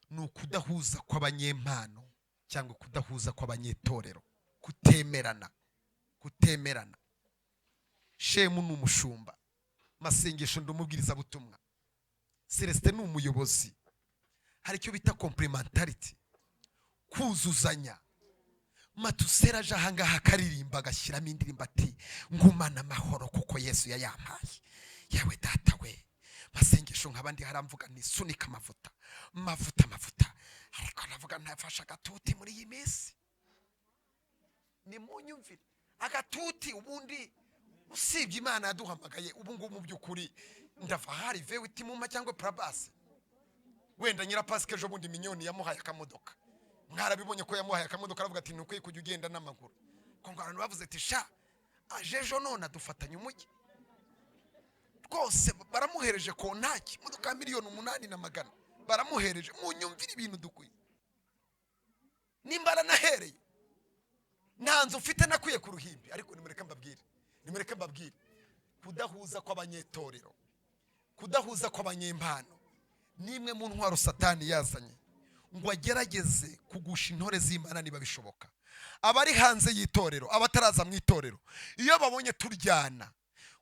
Speaker 3: ni ukudahuza kw'abanyempano cyangwa kudahuza kw'abanyetorero, kutemerana, kutemerana. Shemu ni umushumba, Masengesho ndi umubwirizabutumwa, Celestin ni umuyobozi. Hari icyo bita complementarity, kuzuzanya. Matusera aje ahangaha akaririmba, agashyiramo indirimbo ati: "Ngumana amahoro kuko Yesu yayampaye." Yewe data we, Masengesho nk'abandi haramvuga nti: "Sunika amavuta, mavuta, amavuta." Ariko navuga ntafashe agatuti muri iyi minsi. Nimunyumvire, agatuti ubundi usibye Imana yaduhamagaye ubu ngubu, mu by'ukuri ndava hari vewiti muma cyangwa purabasi. Wenda Nyirapasika ejo bundi Minyoni yamuhaye akamodoka, mwarabibonye ko yamuhaye akamodoka, aravuga ati: "Ntukwiye kujya ugenda n'amaguru." Ko ngo abantu bavuze ati: "Sha, aje ejo none adufatanya umujyi rwose." Baramuhereje kontaki, imodoka ya miliyoni 8 na magana baramuhereje. Munyumvire ibintu dukwiye. Nimba aranahereye, nta nzu ufite nakwiye ku ruhimbi. Ariko nimureke mbabwire, nimureke mbabwire, kudahuza kw'abanyetorero, kudahuza kw'abanyempano ni imwe mu ntwaro Satani yazanye ngo agerageze kugusha intore z'Imana niba bishoboka. Abari hanze y'itorero, abataraza mu itorero, iyo babonye turyana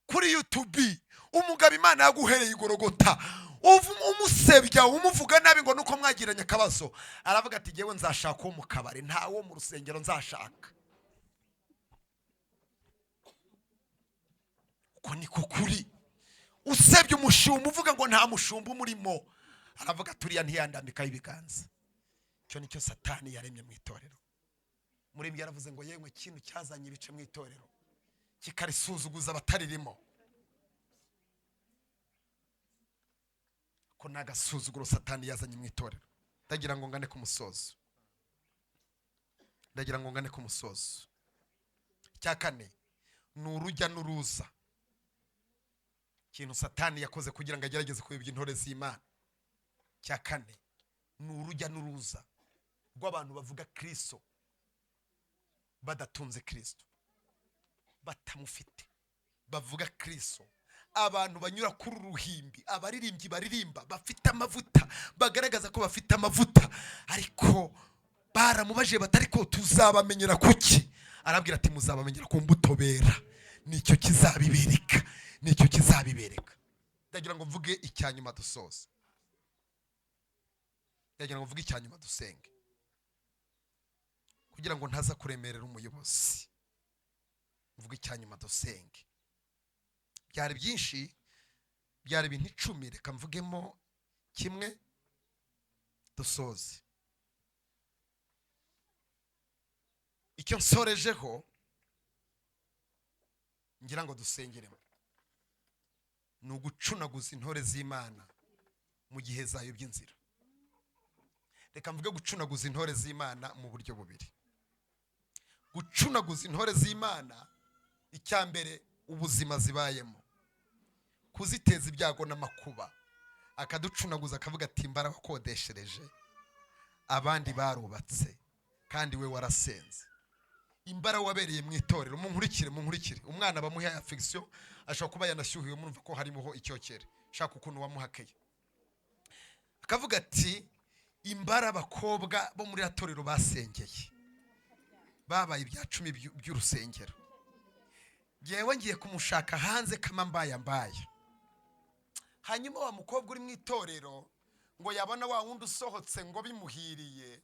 Speaker 1: Kuri YouTube, umugabo Imana yaguhereye igorogota, umusebya, umuvuga nabi ngo nuko mwagiranye akabazo, aravuga ati: "Ngewe nzashaka uwo mu kabari, ntawo mu rusengero nzashaka." Uko niko kuri. Usebye umushumba, uvuga ngo nta mushumba umurimo, aravuga turiya ntiyandambikaho ibiganza. Icyo nicyo Satani yaremye mu itorero. Muri ibyo yaravuze ngo: "Yewe kintu cyazanye ibice mu itorero, kikarisuzuguza abataririmo." Ko ni agasuzuguro Satani yazanye mu itorero. Ndagira ngo ngane ku musozo, ndagira ngo ngane ku musozo. Icya kane ni urujya n'uruza. Ikintu Satani yakoze kugira ngo agerageze kuyobya intore z'Imana, cya kane, ni urujya n'uruza rw'abantu bavuga Kirisito badatunze Kirisito, batamufite, bavuga Kirisito. Abantu banyura kuri uru ruhimbi, abaririmbyi baririmba bafite amavuta, bagaragaza ko bafite amavuta, ariko baramubajije batari ko tuzabamenyera kuki? Arabwira ati: "Muzabamenyera ku mbuto bera, nicyo kizabibereka, nicyo kizabibereka." Ndagira ngo mvuge icya nyuma dusoza, ndagira ngo mvuge icya nyuma dusenge, kugira ngo ntaza kuremerera umuyobozi. Mvuge icya nyuma dusenge. Byari byinshi, byari ibintu 10, reka mvugemo kimwe dusoze. Icyo nsorejeho ngira ngo dusengeremo ni ugucunaguza intore z'Imana mu gihe zayobye inzira. Reka mvuge gucunaguza intore z'Imana mu buryo bubiri. Gucunaguza intore z'Imana, icya mbere, ubuzima zibayemo, kuziteza ibyago n'amakuba, akaducunaguza akavuga ati: "Mbarabakodeshereje, abandi barubatse kandi we warasenze." Imbara wabereye mu itorero, munkurikire, munkurikire. Umwana bamuha affection, ashobora kuba yanashyuhiwe, murumva ko harimo icyokere, shaka ukuntu wamuhakeye. Akavuga ati: "Imbara abakobwa bo muri torero basengeye babaye ibya 10 by'urusengero, ngewe ngiye kumushaka hanze kama mbaya mbaya." Hanyuma wa mukobwa uri mu itorero ngo yabona wa wundi usohotse ngo bimuhiriye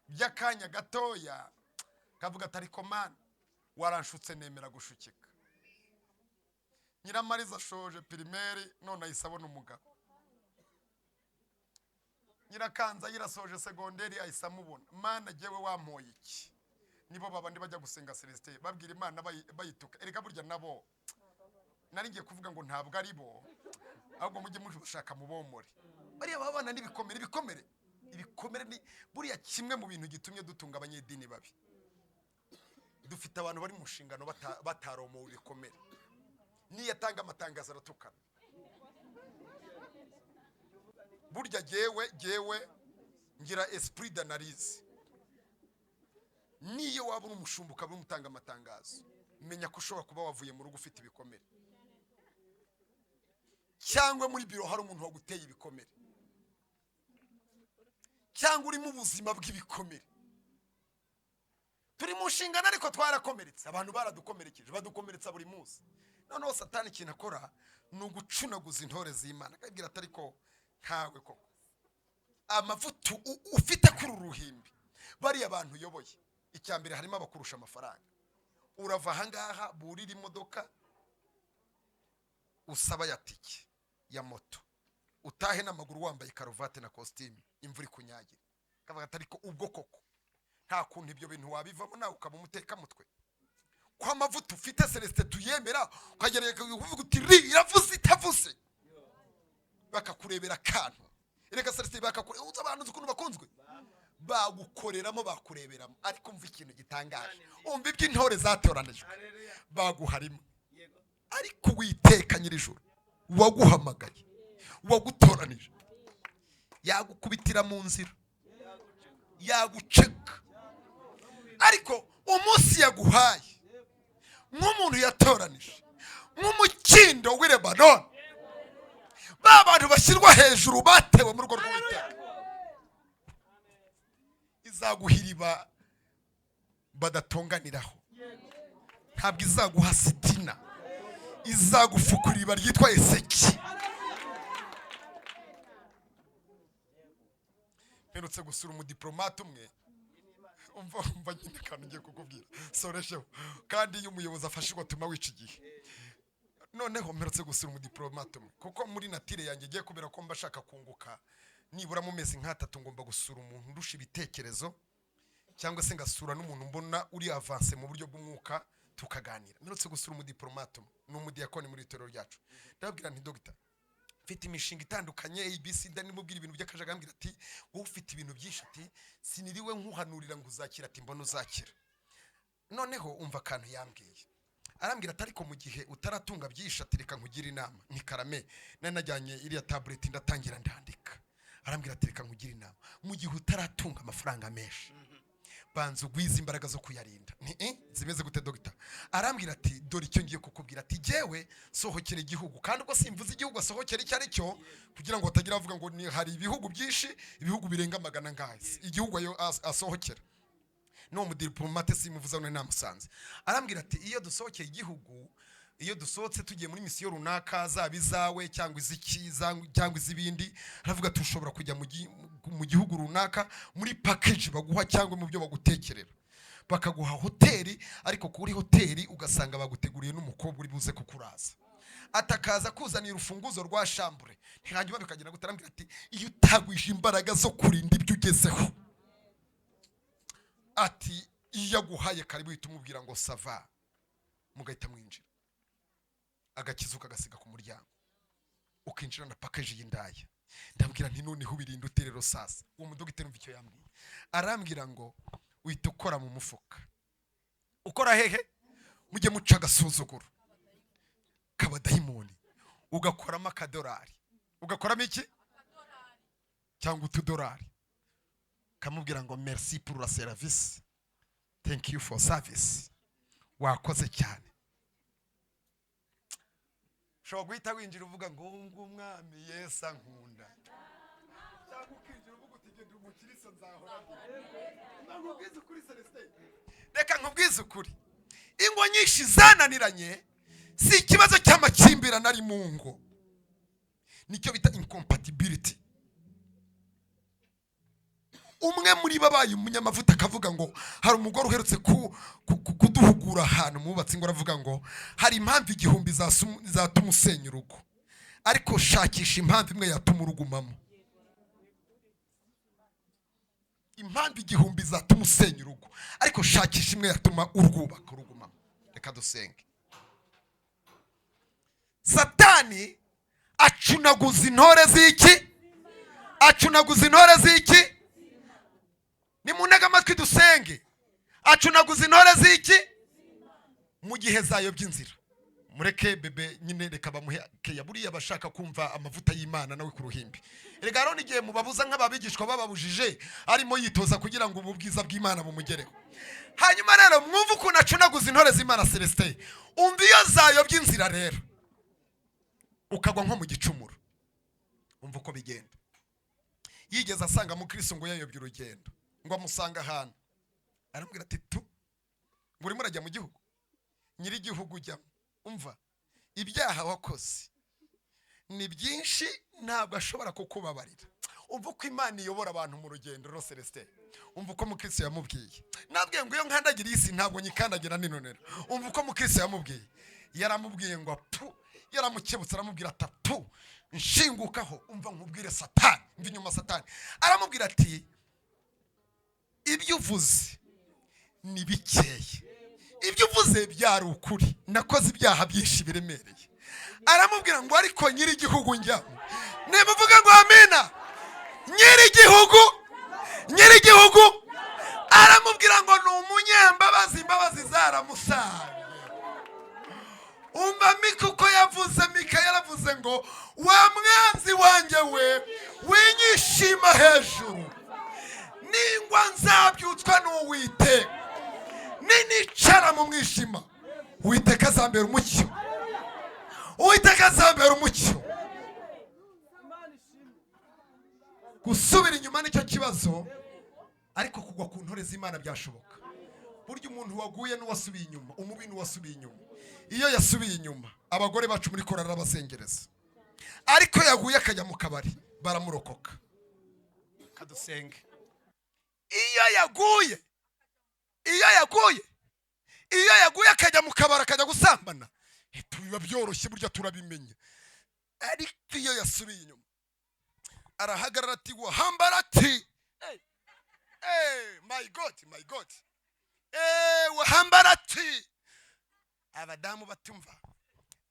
Speaker 1: by'akanya gatoya, kavuga ati: "Ariko Mana, waranshutse nemera gushukika. Nyiramariza ashoje primaire none ahise abona umugabo, Nyirakanza yirasoje secondaire ahise amubona. Mana, jyewe wampoye iki?" Nibo babandi bajya gusenga Celestin babwira Imana bayituka. Erega burya nabo, nari ngiye kuvuga ngo ntabwo ari bo, ahubwo mujye mubashaka mubomore. Bariya babana n'ibikomere, ibikomere, ibikomere ni buriya kimwe mu bintu gitumye dutunga abanyedini babi. Dufite abantu bari mu nshingano bataromowe ibikomere, niyo atanga amatangazo aratukana. Burya jyewe ngira esprit d'analyse. Niyo waba uri umushumba ukaba umutanga amatangazo, menya ko ushobora kuba wavuye mu rugo ufite ibikomere, cyangwa muri biro hari umuntu waguteye ibikomere, cyangwa uri mu buzima bw'ibikomere. Turi mu nshingano ariko twarakomeretse, abantu baradukomerekeje, badukomeretsa buri munsi. Noneho Satani ikintu akora ni ugucunaguza intore z'Imana, akabwira ati: "Ariko nkawe koko, amavuta ufite kuri uru ruhimbi, bariya bantu uyoboye, icya mbere harimo abakurusha amafaranga. Urava ahangaha burira imodoka, usaba ya tike ya moto, utahe n'amaguru wambaye karuvati na kositimu, imvura ikunyagira." Kavuga ati: "Ariko ubwo koko nta kuntu ibyo bintu wabivamo nawe ukaba umutekamutwe, ko amavuta ufite Celestin tuyemera, ukagerageza kuvuga uti ri iravuze itavuze, bakakurebera akantu." Reka Celestin, bakakureba, uzi abantu, uzi ukuntu bakunzwe, bagukoreramo, bakureberamo. Ariko umva ikintu gitangaje, umva iby'intore zatoranijwe: baguha rimwe, ariko Witeka nyir'ijuru waguhamagaye, wagutoranije, yagukubitira mu nzira, yaguceka. Ariko umunsi yaguhaye nk'umuntu yatoranije, nk'umukindo w'i Lebanoni, ba bantu bashyirwa hejuru batewe mu rugo rw'Uwiteka, izaguha iriba badatonganiraho. Ntabwo izaguha sitina.
Speaker 3: Izagufukura iriba ryitwa Eseki. Mperutse gusura umudiplomate umwe. Umva, umva nyine akantu ngiye kukubwira, soresheho. Kandi iyo umuyobozi afashijwe atuma wica igihe. Noneho mperutse gusura umudiplomate umwe, kuko muri nature yanjye igiye kubera ko mba ashaka kunguka nibura mu mezi nk'atatu ngomba gusura umuntu ndusha ibitekerezo, cyangwa se ngasura n'umuntu mbona uri avancé mu buryo bw'umwuka, tukaganira. Mperutse gusura umudiplomate umwe, ni umudiyakoni muri itorero ryacu. Ndababwira nti: "Dogita, mfite imishinga itandukanye ABC." Ndamubwira ibintu by'akajagari. Ambwira ati: "Wowe ufite ibintu byinshi." Ati: "Siniriwe nkuhanurira ngo uzakira." Ati: "Mbona uzakira." Noneho umva akantu yambwiye. Arambwira ati: "Ariko mu gihe utaratunga byinshi," ati, "reka nkugire inama." Ni karame. Nari najyanye iriya tablet, ndatangira ndandika. Arambwira ati: "Reka nkugire inama. Mu gihe utaratunga amafaranga menshi, banza ugwize imbaraga zo kuyarinda." Ni zimeze gute, dogita? Arambwira ati: "Dore icyo ngiye kukubwira." Ati: "Jyewe sohokera igihugu." Kandi ubwo simvuze igihugu asohokera icyo ari cyo, kugira ngo batagira bavuga ngo ni hari ibihugu byinshi, ibihugu birenga magana angahe. Igihugu ayo asohokera n'uwo mudiplomate simuvuze, none namusanze. Arambwira ati: "Iyo dusohokeye igihugu, iyo dusohotse tugiye muri misiyo runaka, zaba izawe cyangwa iz'iki cyangwa iz'ibindi," aravuga ati, "ushobora kujya mu gihugu runaka, muri package baguha cyangwa mu byo bagutekerera, bakaguha hoteli, ariko kuri hoteli ugasanga baguteguriye n'umukobwa uri buze kukuraza, atakaza kuzanira urufunguzo rwa chambre." Hanyuma bikagenda gute? Arambwira ati: "Iyo utagwije imbaraga zo kurinda ibyo ugezeho," ati, "iyo aguhaye karibu uhita umubwira ngo ça va, mugahita mwinjira, agakiza ukagasiga ku muryango, ukinjira na package y'indaya." Ndabwira nti: "Noneho ubirinda ute rero?" Sasa uwo mudogiteri, umva icyo yambwiye. Arambwira ngo uhita ukora mu mufuka. Ukora hehe? Mujye muca agasuzuguro k'abadayimoni. Ugakoramo akadorari. Ugakoramo iki? Cyangwa utudorari. Kamubwira ngo: "Merci pour la service, thank you for service, wakoze cyane." Ushobora guhita winjira uvuga ngo: "Ngo umwami Yesu ankunda," cyangwa ukinjira uvuga uti: "Genda umukiristo nzahora." Nkubwize ukuri, Celestin, reka nkubwize ukuri. Ingo nyinshi zananiranye si ikibazo cy'amakimbirane ari mu ngo, nicyo bita incompatibility. Umwe muri bo abaye umunyamavuta akavuga ngo hari umugore uherutse kuduhugura ahantu mubatse ngo, aravuga ngo hari impamvu 1000 zatuma usenya urugo, ariko shakisha impamvu imwe yatuma urugumamo. Impamvu 1000 zatuma usenya urugo, ariko shakisha imwe yatuma urwubaka, urugumamo. Reka dusenge. Satani acunaguza intore z'iki? Acunaguza intore z'iki? Nimuntege amatwi dusenge. Acunaguza intore z'iki? Mu gihe zayobye inzira. Mureke bebe nyine, reka bamuhe keya. Buriya abashaka kumva amavuta y'Imana nawe ku ruhimbi. Reka rero n'igihe mubabuza nk'ababigishwa bababujije, arimo yitoza kugira ngo ubu bwiza bw'Imana bumugereho. Hanyuma rero mwumve ukuntu acunaguza intore z'Imana. Celestin, umva, iyo zayobye inzira rero ukagwa nko mu gicumuro, umva uko bigenda. Yigeze asanga mukristo ngo yayobye urugendo, ngo amusanga ahantu, aramubwira ati: "Tu, ngo urimo urajya mu gihugu nyir'igihugu ujyamo, umva, ibyaha wakoze ni byinshi, ntabwo ashobora kukubabarira." Umva uko Imana iyobora abantu mu rugendo rero. Celestin, umva uko mukristo yamubwiye. Nabwiye ngo iyo nkandagira iyi si ntabwo nyikandagira ninonera. Umva uko mukristo yamubwiye. Yaramubwiye ngo apu, yaramukebutse, aramubwira ati: "Apu, nshingukaho, umva nkubwire Satani, mva inyuma Satani." Aramubwira ati: "Ibyo uvuze ni bikeya, ibyo uvuze byari ukuri, nakoze ibyaha byinshi biremereye." Aramubwira ngo: "Ariko nyir'igihugu njyamo." Nimuvuga ngo amina. Nyir'igihugu, nyir'igihugu aramubwira ngo ni umunyembabazi, imbabazi zaramusabye. Umva Mika uko yavuze. Mika yaravuze ngo: "Wa mwanzi wanjye we, winyishima hejuru, ningwa nzabyutswa n'Uwiteka, ninicara mu mwijima, Uwiteka azambera umucyo, Uwiteka azambera umucyo." Gusubira inyuma nicyo kibazo, ariko kugwa ku ntore z'Imana byashoboka. Burya umuntu waguye n'uwasubiye inyuma, umubi n'uwasubiye inyuma, iyo yasubiye inyuma Abagore bacu muri korari arabazengereza, ariko yaguye akajya mu kabari baramurokoka. Kadusenge. Iyo yaguye, iyo yaguye, iyo yaguye akajya mu kabari, akajya gusambana, biba byoroshye, burya turabimenya. Ariko iyo yasubiye inyuma, arahagarara ati: "Wahambara," ati: "Hey, hey, my God, my God, wahambara," ati abadamu batumva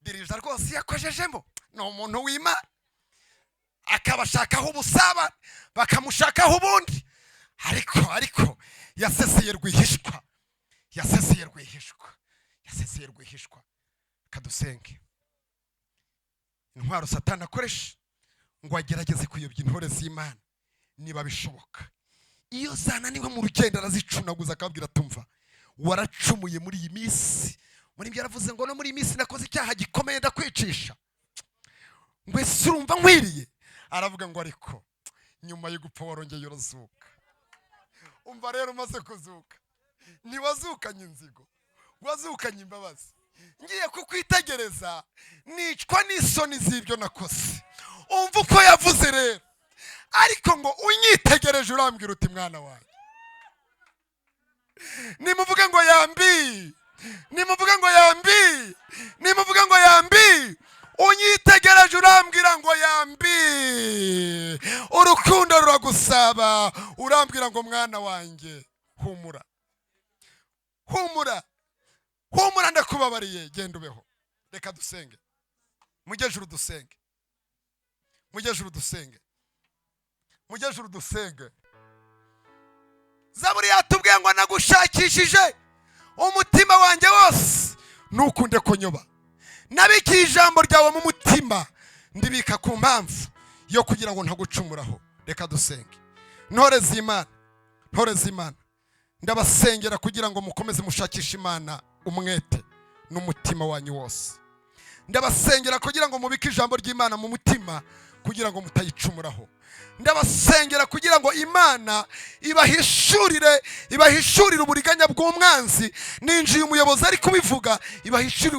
Speaker 3: dirija rwose yakojejemo ni umuntu w'Imana, akabashakaho ubusabane, bakamushakaho ubundi, ariko yaseseye rwihishwa, yaseseye rwihishwa, yaseseye rwihishwa. Kadusenge. Intwaro Satani akoresha ngo agerageze kuyobya intore z'Imana, niba bishoboka, iyo zananiwe mu rugendo arazicunaguza, akababwira: "Tumva, waracumuye muri iyi minsi." Muri ibyo yaravuze ngo: "No muri iyi minsi nakoze icyaha gikomeye, ndakwicisha." Ngo: "Ese urumva nkwiriye?" Aravuga ngo: "Ariko nyuma yo gupfa warongeye urazuka." Umva rero, umaze kuzuka ntiwazukanye inzigo, wazukanye imbabazi. "Ngiye kukwitegereza nicwa n'isoni z'ibyo nakoze." Umva uko yavuze rero: "Ariko ngo unyitegereje urambwira uti: 'Mwana wanjye.'" Nimuvuge ngo yambi, nimuvuge ngo yambi, nimuvuge ngo yambi. "Unyitegereje urambwira ngo yambi." Urukundo ruragusaba, urambwira ngo: "Mwana wanjye, humura, humura, humura, ndakubabariye, genda ubeho." Reka dusenge. Mujye dusenge, mujye dusenge, mujye dusenge. Zaburi yatubwiye ngo: "Nagushakishije umutima wanjye wose, ntukunde kunyoba. Nabikiye ijambo ryawe mu mutima, ndibika ku mpamvu yo kugira ngo ntagucumuraho." Reka dusenge. Ntore z'Imana, ntore z'Imana, ndabasengera kugira ngo mukomeze mushakishe Imana umwete n'umutima wanyu wose. Ndabasengera kugira ngo mubike ijambo ry'Imana mu mutima kugira ngo mutayicumuraho. Ndabasengera kugira ngo Imana ibahishurire, ibahishurire uburiganya bw'umwanzi. Ninjiye umuyobozi ari kubivuga. Ibahishurire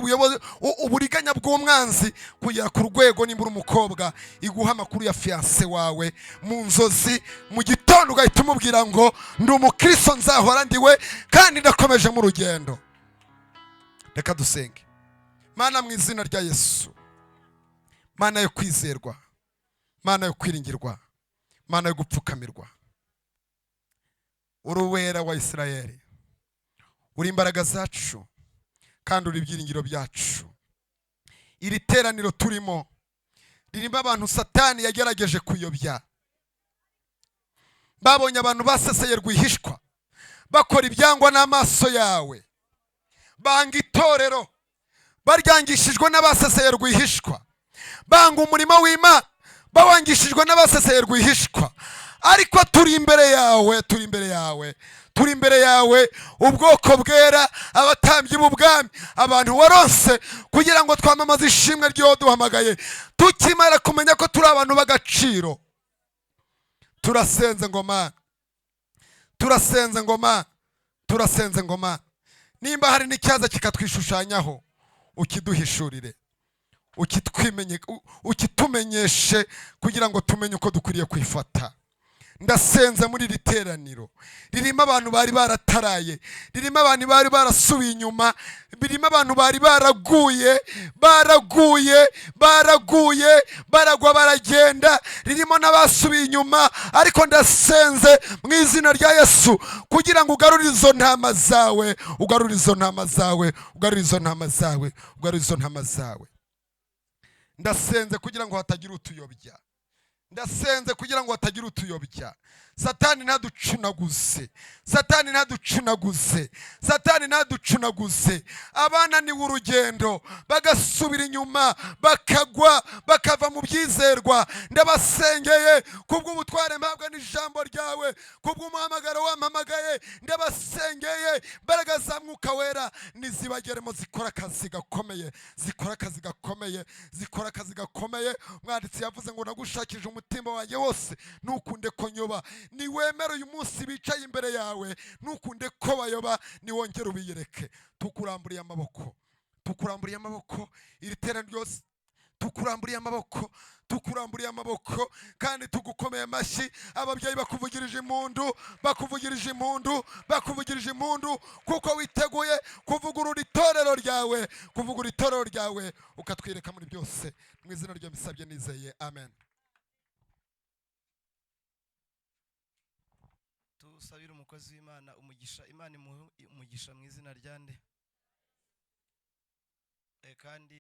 Speaker 3: uburiganya bw'umwanzi kugera ku rwego, nimba uri umukobwa, iguha amakuru ya fiancé wawe mu nzozi, mu gitondo ugahita umubwira ngo: "Ndi umukristo, nzahora ndiwe, kandi ndakomeje mu rugendo." Reka dusenge. Mana, mu izina rya Yesu, Mana yo kwizerwa, Mana yo kwiringirwa, Mana yo gupfukamirwa, uri Uwera wa Isirayeli, uri imbaraga zacu kandi uri ibyiringiro byacu. Iri teraniro turimo ririmo abantu Satani yagerageje kuyobya. Babonye abantu baseseye rwihishwa bakora ibyangwa n'amaso yawe, banga itorero baryangishijwe n'abaseseye rwihishwa, banga umurimo w'Imana bawangishijwe n'abaseseye rwihishwa. Ariko turi imbere yawe, turi imbere yawe, turi imbere yawe, ubwoko bwera, abatambyi b'ubwami, abantu waronse kugira ngo twamamaze ishimwe ry'uwo duhamagaye. Tukimara kumenya ko turi abantu b'agaciro, turasenze ngo: Mana, turasenze ngo: Mana, turasenze ngo: Mana, nimba hari n'icyaza kikatwishushanyaho, ukiduhishurire, ukitumenyeshe kugira ngo tumenye uko dukwiriye kwifata. Ndasenze muri iri teraniro ririmo abantu bari barataraye, ririmo abantu bari barasubiye inyuma, ririmo abantu bari baraguye, baraguye, baraguye, baragwa, baragenda, ririmo n'abasubiye inyuma. Ariko ndasenze mu izina rya Yesu kugira ngo ugarure izo ntama zawe, ugarure izo ntama zawe, ugarure izo ntama zawe, ugarure izo ntama zawe. Ndasenze kugira ngo hatagira utuyobya. Ndasenze kugira ngo hatagira utuyobya. Satani ntaducunaguze, Satani ntaducunaguze, Satani ntaducunaguze. Abananiwe urugendo bagasubira inyuma, bakagwa, bakava mu byizerwa, ndabasengeye kubw'ubutware mpabwa n'ijambo ryawe, kubw'umuhamagaro wampamagaye. Ndabasengeye, imbaraga za Mwuka Wera nizibageremo, zikora akazi gakomeye, zikora akazi gakomeye, zikora akazi gakomeye. Umwanditsi yavuze ngo: "Nagushakije umutima wanjye wose, ntukunde ko nyoba." Niwemere uyu munsi bicaye imbere yawe, ntukunde ko bayoba, niwongere ubiyereke. Tukuramburiye amaboko. Tukuramburiye amaboko iri teraniro ryose, tukuramburiye amaboko, tukuramburiye amaboko kandi tugukomeye amashyi. Ababyeyi bakuvugirije impundu, bakuvugirije impundu, bakuvugirije impundu, kuko witeguye kuvugurura itorero ryawe, kuvugurura itorero ryawe ukatwireka muri byose. Mu izina ryawe mbisabye nizeye, amen.
Speaker 4: Tusabire umukozi w'Imana umugisha. Imana imuhe umugisha mu izina rya nde? Kandi